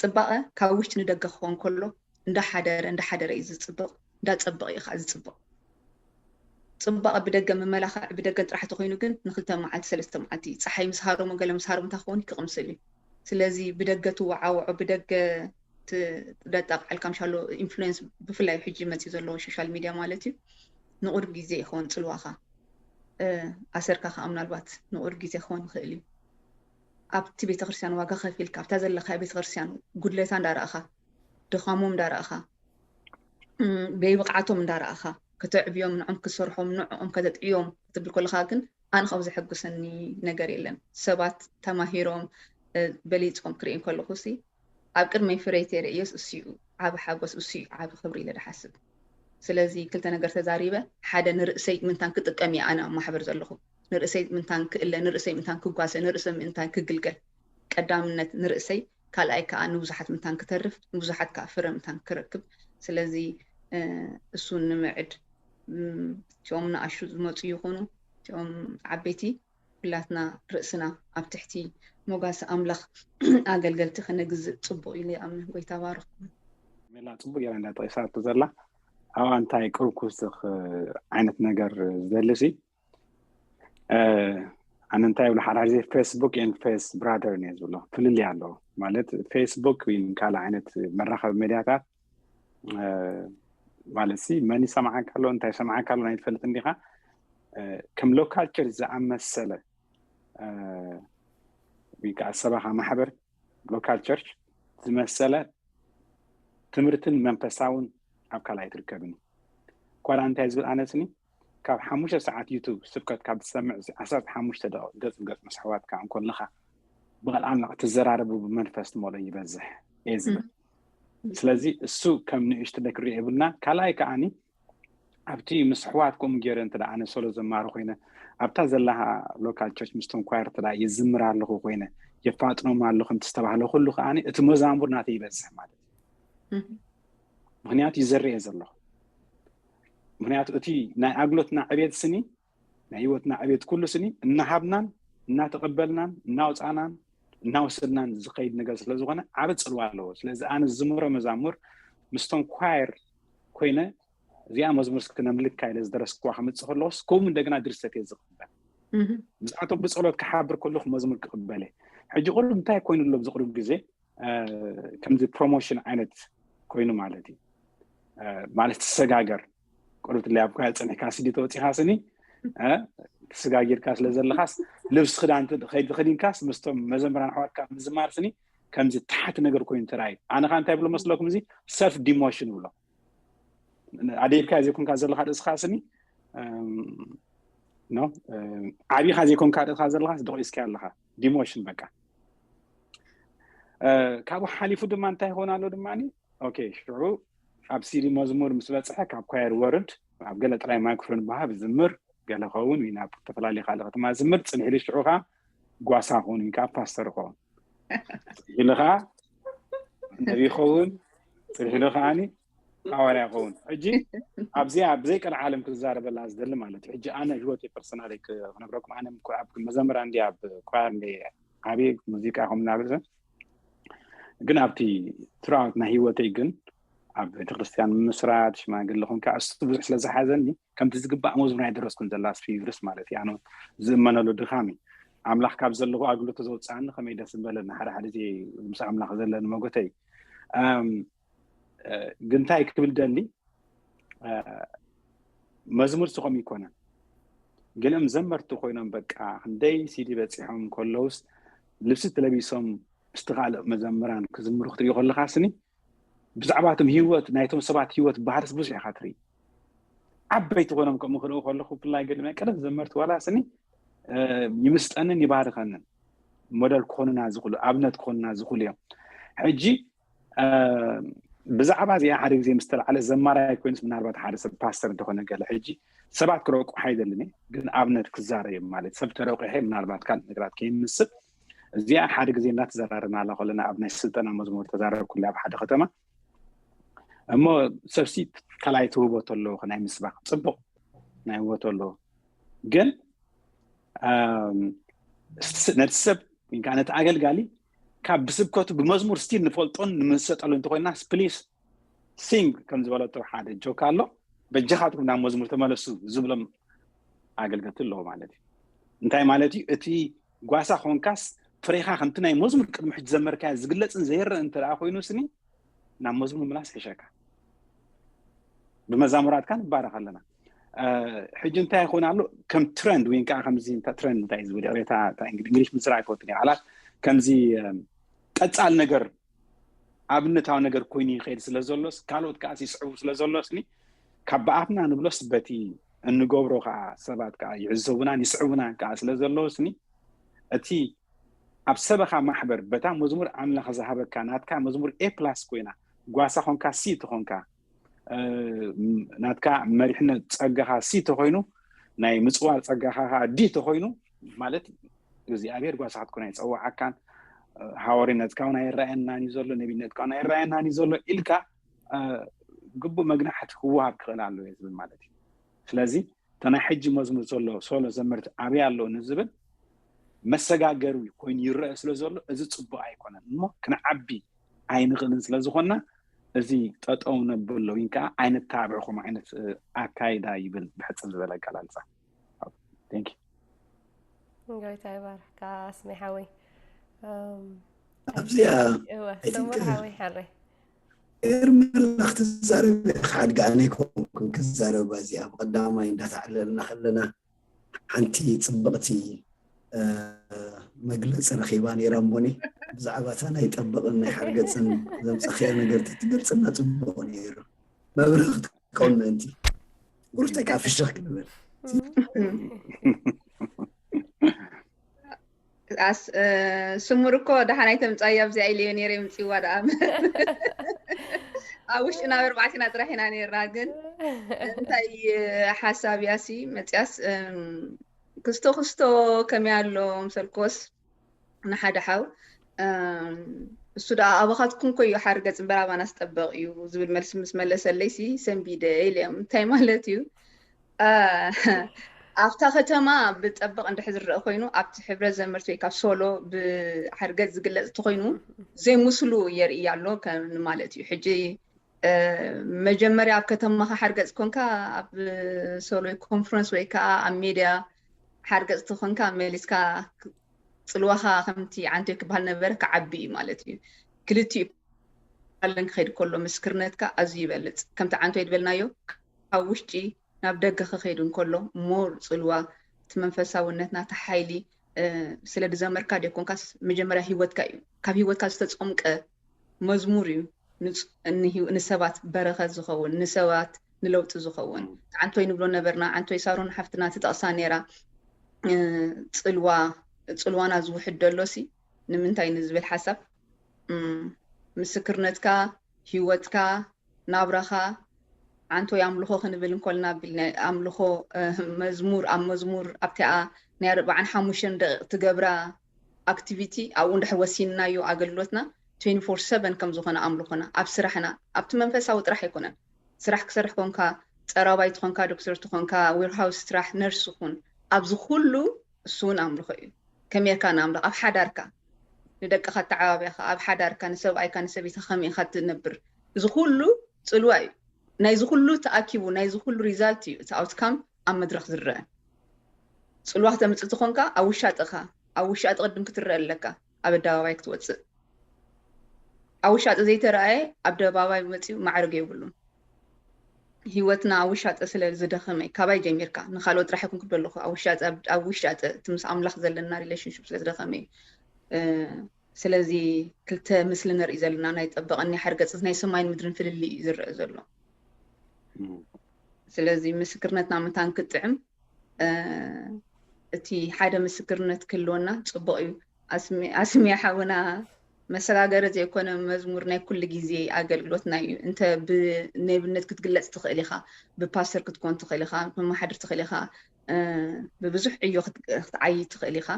ፅባቐ ካብ ውሽጢ ንደገ ክኸውን ከሎ እንዳሓደረ እንዳሓደረ እዩ ዝፅብቕ እንዳፀበቐ እዩ ከዓ ዝፅብቕ ፅባቐ ብደገ መመላኽዒ ብደገ ጥራሕ ተኮይኑ ግን ንክልተ መዓልቲ ሰለስተ መዓልቲ ፀሓይ ምስ ሃረሞ ገለ ምስ ሃረሞ እንታይ ክኸውን ክቕምስል እዩ ስለዚ ብደገ ትወዓውዖ ብደገ ደጣቕዐልካ ምሻሎ ኢንፍሉንስ ብፍላይ ሕጂ መፅኡ ዘለዎ ሶሻል ሚድያ ማለት እዩ ንቑሩብ ግዜ ይኸውን ፅልዋኻ ኣሰርካ ከዓ ምናልባት ንቑሩብ ግዜ ክኸውን ይኽእል እዩ ኣብቲ ቤተክርስትያን ዋጋ ከፊልካ ኣብታ ዘለካ ቤተክርስትያን ጉድለታ እንዳረእኻ ድኻሞም እንዳረእኻ በይብቕዓቶም እንዳረእኻ ከተዕብዮም ንዖም ክሰርሖም ንዕኦም ከተጥዕዮም ክትብል ከለካ ግን ኣነ ከም ዘሐጉሰኒ ነገር የለን ሰባት ተማሂሮም በሊፆም ክርኢ ከለኩ ሲ ኣብ ቅድመይ ፍረይ ተርእዮስ እሱ እዩ ዓቢ ሓጎስ እሱ እዩ ዓቢ ክብሪ ኢለ ድሓስብ ስለዚ ክልተ ነገር ተዛሪበ ሓደ ንርእሰይ ምንታን ክጥቀም እየ ኣነ ኣብ ማሕበር ዘለኹ ንርእሰይ ምንታን ክእለ ንርእሰይ ምንታን ክጓሰ ንርእሰይ ምንታን ክግልገል ቀዳምነት ንርእሰይ ካልኣይ ከዓ ንብዙሓት ምንታን ክተርፍ ንብዙሓት ከዓ ፍረ ምንታን ክረክብ ስለዚ እሱ ንምዕድ እቲኦም ንኣሹ ዝመፁ ይኹኑ እቲኦም ዓበይቲ ኩላትና ርእስና ኣብ ትሕቲ ሞጋሲ ኣምላኽ ኣገልገልቲ ከነግዝእ ፅቡቕ ኢሉ ይኣምን። ጎይታ ባርኽኩም። ሜላ ፅቡቅ ገይራ እንዳ ጠቂሳቶ ዘላ ኣብኣ እንታይ ቅሩብ ክውስኽ ዓይነት ነገር ዝደሊ ሲ ኣነ እንታይ ይብሎ ሓደ ሓደ ግዜ ፌስቡክ ኤን ፌስ ብራደር እየ ዝብሎ ፍልልይ ኣለዎ ማለት ፌስቡክ ወይ ካልእ ዓይነት መራኸቢ ሜድያታት ማለት ሲ መን ይሰምዓካ ኣሎ እንታይ ይሰምዓካ ኣሎ ናይ ትፈልጥ እንዲኻ ከም ሎካል ቸርች ዝኣመሰለ ወይ ከዓ ሰባኻ ማሕበር ሎካል ቸርች ዝመሰለ ትምህርትን መንፈሳውን ኣብ ካልኣይ ትርከብኒ ኳዳ እንታይ ዝብል ኣነስኒ ካብ ሓሙሽተ ሰዓት ዩቱብ ስብከት ካብ ትሰምዕ ዓሰርተ ሓሙሽተ ደቂቕ ገጽ ገጽ ምስ ኣሕዋትካ እንኮለኻ ብቓል ኣምላኽ ትዘራረቡ ብመንፈስ ትመልኦ ይበዝሕ እየ ዝብል። ስለዚ እሱ ከም ንእሽትለይ ክሪኦ የብልና። ካልኣይ ከዓኒ ኣብቲ ምስ ኣሕዋት ከምኡ ገይረ እንተ ደኣ ኣነ ሶሎ ዘማሪ ኮይነ ኣብታ ዘላ ሎካል ቸርች ምስቶም ኳየር እንተ ደኣ ይዝምር ኣለኹ ኮይነ የፋጥኖም ኣለኹ እንተ ዝተባህለ ኩሉ ከዓኒ እቲ መዛሙር ናተይ ይበዝሕ ማለት እዩ። ምኽንያቱ ይዘርእ እየ ዘለኹ። ምኽንያቱ እቲ ናይ ኣግሎትና ዕቤት ስኒ ናይ ህይወትና ዕቤት ኩሉ ስኒ እናሃብናን እናተቐበልናን እናውፃእናን እናወሰድናን ዝኸይድ ነገር ስለ ዝኾነ ዓብ ፅልዋ ኣለዎ። ስለዚ ኣነ ዝዝምሮ መዛሙር ምስቶም ኳየር ኮይነ እዚኣ መዝሙር እስኪ ነምልካ ኢለ ዝደረስክዋ ከምፅእ ከለኹስ ከምኡ እንደገና ድርሰት እየ ዝቕበል። ምስኣቶም ብፀሎት ክሓብር ከለኹ መዝሙር ክቕበል እየ። ሕጂ ቁሩብ እንታይ ኮይኑ ኣሎ ኣብዚ ቁሩብ ግዜ ከምዚ ፕሮሞሽን ዓይነት ኮይኑ ማለት እዩ። ማለት ትሰጋገር ቁሩብ ትለይ ኣብ ኳየር ፀኒሕካ ስዲ ተወፂኻ ስኒ ትስጋጊርካ ስለ ዘለኻስ ልብስ ክዳን ከይትኽዲንካስ ምስቶም መዘምራን ኣሕዋትካ ምዝማር ስኒ ከምዚ ታሕቲ ነገር ኮይኑ ትራይ ኣነ ካ እንታይ ብሎ መስለኩም እዚ ሰልፍ ዲሞሽን ብሎ ኣደይብካ ዘይኮንካ ዘለካ ርእስካ ስኒ ዓብኻ ዘይኮንካ ርእስካ ዘለካ ደቂስካ ኣለካ ዲሞሽን በቃ ካብኡ ሓሊፉ ድማ እንታይ ይኸውን ኣሎ ድማ ኦኬ ሽዑ ኣብ ሲዲ መዝሙር ምስ በፅሐ ካብ ኳየር ወርድ ኣብ ገለ ጥራይ ማይክሮፎን በሃብ ዝምር ገለ ኸውን ወይ ናብ ዝተፈላለዩ ካልእ ከተማ ዝምር ፅንሕ ኢሉ ሽዑ ከዓ ጓሳ ኸውን ወይ ከዓ ፓስተር ኸውን ኢሉ ከዓ ነቢ ኸውን ፅንሕ ኢሉ ከዓኒ ሃዋርያ ኸውን ሕጂ ኣብዚኣ ብዘይ ቀልዓለም ክዛረበላ ዝደሊ ማለት እዩ ሕጂ ኣነ ህይወት ፐርሰናል ክነግረኩም ኣነ ኣብ መዘምራ እንዲ ኣብ ኳየር እንዲ ዓብየ ሙዚቃ ከም እናበለ ግን ኣብቲ ትራውት ናይ ህይወተይ ግን ኣብ ቤተክርስትያን ምስራት ሽማግለ ኮንካ እሱ ብዙሕ ስለ ዝሓዘኒ ከምቲ ዝግባእ መዝሙር ኣይደረስኩን ዘላ ስፒሪስ ማለት እዩ ኣነ ዝእመነሉ ድኻም እዩ ኣምላኽ ካብ ዘለኹ ኣግልቶ ዘውፅኣኒ ከመይ ደስ ዝበለኒ ሓደ ሓደ ዜ ምስ ኣምላኽ ዘለኒ መጎተይ ግን እንታይ ክብል ደሊ መዝሙር ስኾም ይኮነን ገሊኦም ዘመርቲ ኮይኖም በቃ ክንደይ ሲዲ በፂሖም ከለውስ ልብሲ ተለቢሶም ምስቲ ካልእ መዘምራን ክዝምሩ ክትሪኦ ከለካ ስኒ ብዛዕባቶም ህይወት ናይቶም ሰባት ህይወት ባህርስ ብዙሕ ኢካ ትርኢ ዓበይቲ ኮይኖም ከምኡ ክርኢ ከለኩ ብፍላይ ገለ ናይ ቀደም ዘመርቲ ዋላ ስኒ ይምስጠንን ይባርከንን ሞደል ክኾኑና ዝኽእሉ ኣብነት ክኾኑና ዝኽእሉ እዮም ሕጂ ብዛዕባ እዚኣ ሓደ ግዜ ምስ ተላዓለ ዘማራይ ኮይኑስ ምናልባት ሓደ ሰብ ፓስተር እንተኾነ ገለ ሕጂ ሰባት ክረቁሕ ኣይደልን ግን ኣብነት ክዛረብ እዮም ማለት ሰብ ተረቂሐ ምናልባት ካልእ ነገራት ከይንምስል እዚኣ ሓደ ግዜ እናተዘራረብናላ ከለና ኣብ ናይ ስልጠና መዝሙር ተዛረብኩላ ኣብ ሓደ ከተማ እሞ ሰብሲ ካልኣይ ትህቦ ተለዎ ናይ ምስባክ ፅቡቅ ናይ ህቦ ተለዎ ግን ነቲ ሰብ ወይ ከዓ ነቲ ኣገልጋሊ ካብ ብስብከቱ ብመዝሙር ስቲል ንፈልጦን ንምሰጠሉ እንተኮይና ፕሊስ ሲንግ ከም ዝበለቶ ሓደ ጆክ ኣሎ በጃኻትኩም ናብ መዝሙር ተመለሱ ዝብሎም ኣገልገልቲ ኣለዎ ማለት እዩ እንታይ ማለት እዩ እቲ ጓሳ ኮንካስ ፍሬኻ ከምቲ ናይ መዝሙር ቅድሚ ሕጂ ዘመርካዮ ዝግለፅን ዘይረእ እንተ ኮይኑ ስኒ ናብ መዝሙር ምላስ ሕሸካ ብመዛሙራትካ ንባረኽ ኣለና ሕጂ እንታይ ይኸውን ኣሎ ከም ትረንድ ወይ ከዓ ከምዚ ትረንድ እንታይ ዝብል ቅሬታ እንግሊሽ ምዝራ ኣይፈትን እዩ ዓላት ከምዚ ቀፃል ነገር ኣብነታዊ ነገር ኮይኑ ይኸይድ ስለ ዘሎስ ካልኦት ከዓ ይስዕቡ ስለ ዘሎስኒ ካብ ብኣፍና ንብሎስ በቲ እንገብሮ ከዓ ሰባት ከዓ ይዕዘቡናን ይስዕቡናን ከዓ ስለ ዘለውስኒ እቲ ኣብ ሰበኻ ማሕበር በታ መዝሙር ኣምላኽ ዝሃበካ ናትካ መዝሙር ኤ ፕላስ ኮይና ጓሳ ኾንካ ሲ ተኾንካ ናትካ መሪሕነት ጸጋኻ ሲ ተኾይኑ ናይ ምጽዋር ጸጋኻ ዲ ተኾይኑ ማለት እግዚኣብሔር ጓሳ ክትኮን ኣይጸዋዓካን ሃዋርነትካ እውን ኣይረኣየናን እዩ ዘሎ ነቢነትካ እውን ኣይረኣየናን እዩ ዘሎ ኢልካ ግቡእ መግናሕቲ ክወሃብ ክኽእል ኣለዎ ዝብል ማለት እዩ ስለዚ እታ ናይ ሕጂ መዝሙር ዘሎ ሶሎ ዘመርቲ ኣበይ ኣለዉ ንዝብል መሰጋገሪ ኮይኑ ይረአ ስለ ዘሎ እዚ ፅቡቅ ኣይኮነን እሞ ክንዓቢ ኣይንኽእልን ስለ ዝኾንና እዚ ጠጠው ነብሎ ወይ ከዓ ኣይንተባብዕኹም ዓይነት ኣካይዳ ይብል ብሕፅር ዝበለ ኣገላልፃ ጎይታ ይባርካ ኣስሜ ሓወይ ኣብዚኣ ሰሙር ሓወይ ሓረይ ኤርመላ ክትዛረብ ኢኻ ሓድጋ ኣነ ኣይኮንኩን ክዛረባ እዚኣ ብቐዳማይ እንዳተዓለልና ከለና ሓንቲ ፅብቕቲ መግለፂ ረኺባ ነይራ እሞኒ ብዛዕባ እታ ናይ ጠበቕን ናይ ሓርገፅን ዘምፀኽያ ነገር ተትገልፅና ፅቡቕ ነይሩ መብርህ ክትከውን ምእንቲ ጉርተይ ከዓ ፍሽኽ ክንብል ስሙር እኮ ደሓን ኣይተምፃያ ኣብዚኣ ኢለዮ ነይረ የምፅዋ ደኣ ኣብ ውሽጥና በርባዕቲና ጥራሕ ኢና ነርና ግን እንታይ ሓሳብ ያሲ መፅያስ ክስቶ ክስቶ ከመይ ኣሎ ምሰልኮስ ንሓደ ሓው እሱ ደኣ ኣባኻትኩም ኮዮ ሓርገፅ እምበር ኣባና ስጠበቕ እዩ ዝብል መልሲ ምስ መለሰለይ ሲ ሰንቢደ ኢለ እዮም እንታይ ማለት እዩ ኣብታ ከተማ ብጠበቕ እንድሕር ዝረአ ኮይኑ ኣብቲ ሕብረት ዘመርቲ ወይ ካብ ሶሎ ብሓርገጽ ዝግለጽ እንተኮይኑ ዘይምስሉ የርኢ ኣሎ ማለት እዩ። ሕጂ መጀመርያ ኣብ ከተማኻ ሓርገጽ ኮንካ ኣብ ሶሎ ኮንፈረንስ ወይ ከዓ ኣብ ሜድያ ሓርገጽ ተኾንካ መሊስካ ጽልዋኻ ከምቲ ዓንቶይ ክበሃል ነበረ ክዓቢ እዩ ማለት እዩ። ክልቲኡ ለን ክኸይድ ከሎ ምስክርነትካ ኣዝዩ ይበልጽ። ከምቲ ዓንቶይ ዝበልናዮ ካብ ውሽጢ ናብ ደገ ክኸይድ እንከሎ ሞር ጽልዋ እቲ መንፈሳውነትና እቲ ሓይሊ ስለ ዝዘመርካ ደኮንካስ መጀመርያ ህይወትካ እዩ። ካብ ህይወትካ ዝተጸምቀ መዝሙር እዩ ንሰባት በረኸት ዝኸውን፣ ንሰባት ንለውጢ ዝኸውን። ዓንቶይ ንብሎ ነበርና። ዓንቶይ ሳሮን ሓፍትና ትጠቕሳ ነይራ። ጽልዋ ጽልዋና ዝውሕድ ደሎ ሲ ንምንታይ ንዝብል ሓሳብ ምስክርነትካ፣ ህይወትካ፣ ናብራኻ ዓንቶይ ኣምልኾ ክንብል እንኮልና ኣምልኾ መዝሙር ኣብ መዝሙር ኣብቲኣ ናይ ኣርባዓን ሓሙሽተን ደቂቕ ትገብራ ኣክቲቪቲ ኣብኡ እንድሕር ወሲንናዮ ኣገልግሎትና ትዌንቲ ፎር ሰቨን ከም ዝኾነ ኣምልኾና ኣብ ስራሕና ኣብቲ መንፈሳዊ ጥራሕ ኣይኮነን። ስራሕ ክሰርሕ ኮንካ፣ ጸራባይ ትኾንካ፣ ዶክተር ትኾንካ፣ ዌርሃውስ ስራሕ፣ ነርስ ኹን፣ ኣብዚ ኩሉ እሱ እውን ኣምልኾ እዩ። ከመይ ጌርካ ንኣምልኽ ኣብ ሓዳርካ ንደቅኻ ኣተዓባቢኻ ኣብ ሓዳርካ ንሰብኣይካ ንሰበይትኻ ከመይ ኢኻ ትነብር? እዚ ኩሉ ጽልዋ እዩ። ናይዚ ኩሉ ተኣኪቡ ናይዚ ኩሉ ሪዛልት እዩ እቲ ኣውትካም ኣብ መድረኽ ዝረአ። ጽልዋ ክተምጽእ ትኾንካ ኣብ ውሻጥኻ ኣብ ውሻጢ ቅድም ክትረአ ኣለካ ኣብ ኣደባባይ ክትወጽእ። ኣብ ውሻጢ ዘይተረኣየ ኣብ ኣደባባይ መጺኡ ማዕርግ የብሉን። ህይወትና ኣብ ውሻጠ ስለ ዝደኸመ እዩ። ካባይ ጀሚርካ ንኻልኦት ጥራሕ ይኩን ክብል ኣለኹ። ኣብ ውሻጠ ኣብ ውሻጠ እቲ ምስ ኣምላኽ ዘለና ሪሌሽንሽፕ ስለ ዝደኸመ እዩ። ስለዚ ክልተ ምስሊ ንርኢ ዘለና ናይ ጠበቐን ናይ ሓርገጽ ናይ ሰማይን ምድርን ፍልልይ እዩ ዝረአ ዘሎ። ስለዚ ምስክርነትና ምታን ክጥዕም እቲ ሓደ ምስክርነት ክህልወና ጽቡቕ እዩ። ኣስሚያ ሓውና መሰጋገሪ ዘይኮነ መዝሙር ናይ ኩሉ ግዜ ኣገልግሎትና እዩ። እንተ ብነብነት ክትግለጽ ትኽእል ኢኻ፣ ብፓስተር ክትኮን ትኽእል ኢኻ፣ መማሓድር ትኽእል ኢኻ፣ ብብዙሕ ዕዮ ክትዓይ ትኽእል ኢኻ።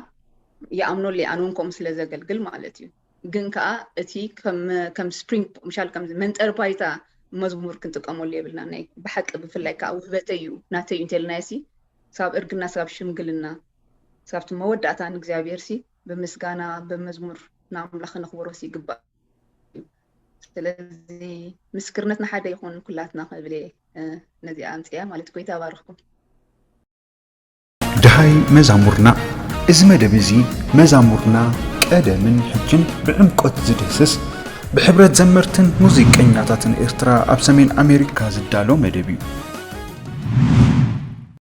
ይኣምኖ ኣለይ ኣነ እውን ከምኡ ስለ ዘገልግል ማለት እዩ። ግን ከዓ እቲ ከም ስፕሪንግ ምሻል ከም መንጠሪ ባይታ መዝሙር ክንጥቀመሉ የብልና። ናይ ብሓቂ ብፍላይ ከዓ ውህበተይ እዩ ናተይ እዩ እንተልናዮ ሲ ሳብ እርግና ሳብ ሽምግልና ሳብቲ መወዳእታ ንእግዚኣብሔር ሲ ብምስጋና ብመዝሙር ንኣምላኽ ነኽብሮ ሲ ይግባእ። ስለዚ ምስክርነትና ሓደ ይኹን ኩላትና ክብል እየ ነዚኣ ኣምፅያ ማለት። ጎይታ ባርኽኩም። ድሃይ መዛሙርና። እዚ መደብ እዚ መዛሙርና ቀደምን ሕጅን ብዕምቆት ዝድህስስ ብሕብረት ዘመርትን ሙዚቀኛታትን ኤርትራ ኣብ ሰሜን ኣሜሪካ ዝዳሎ መደብ እዩ።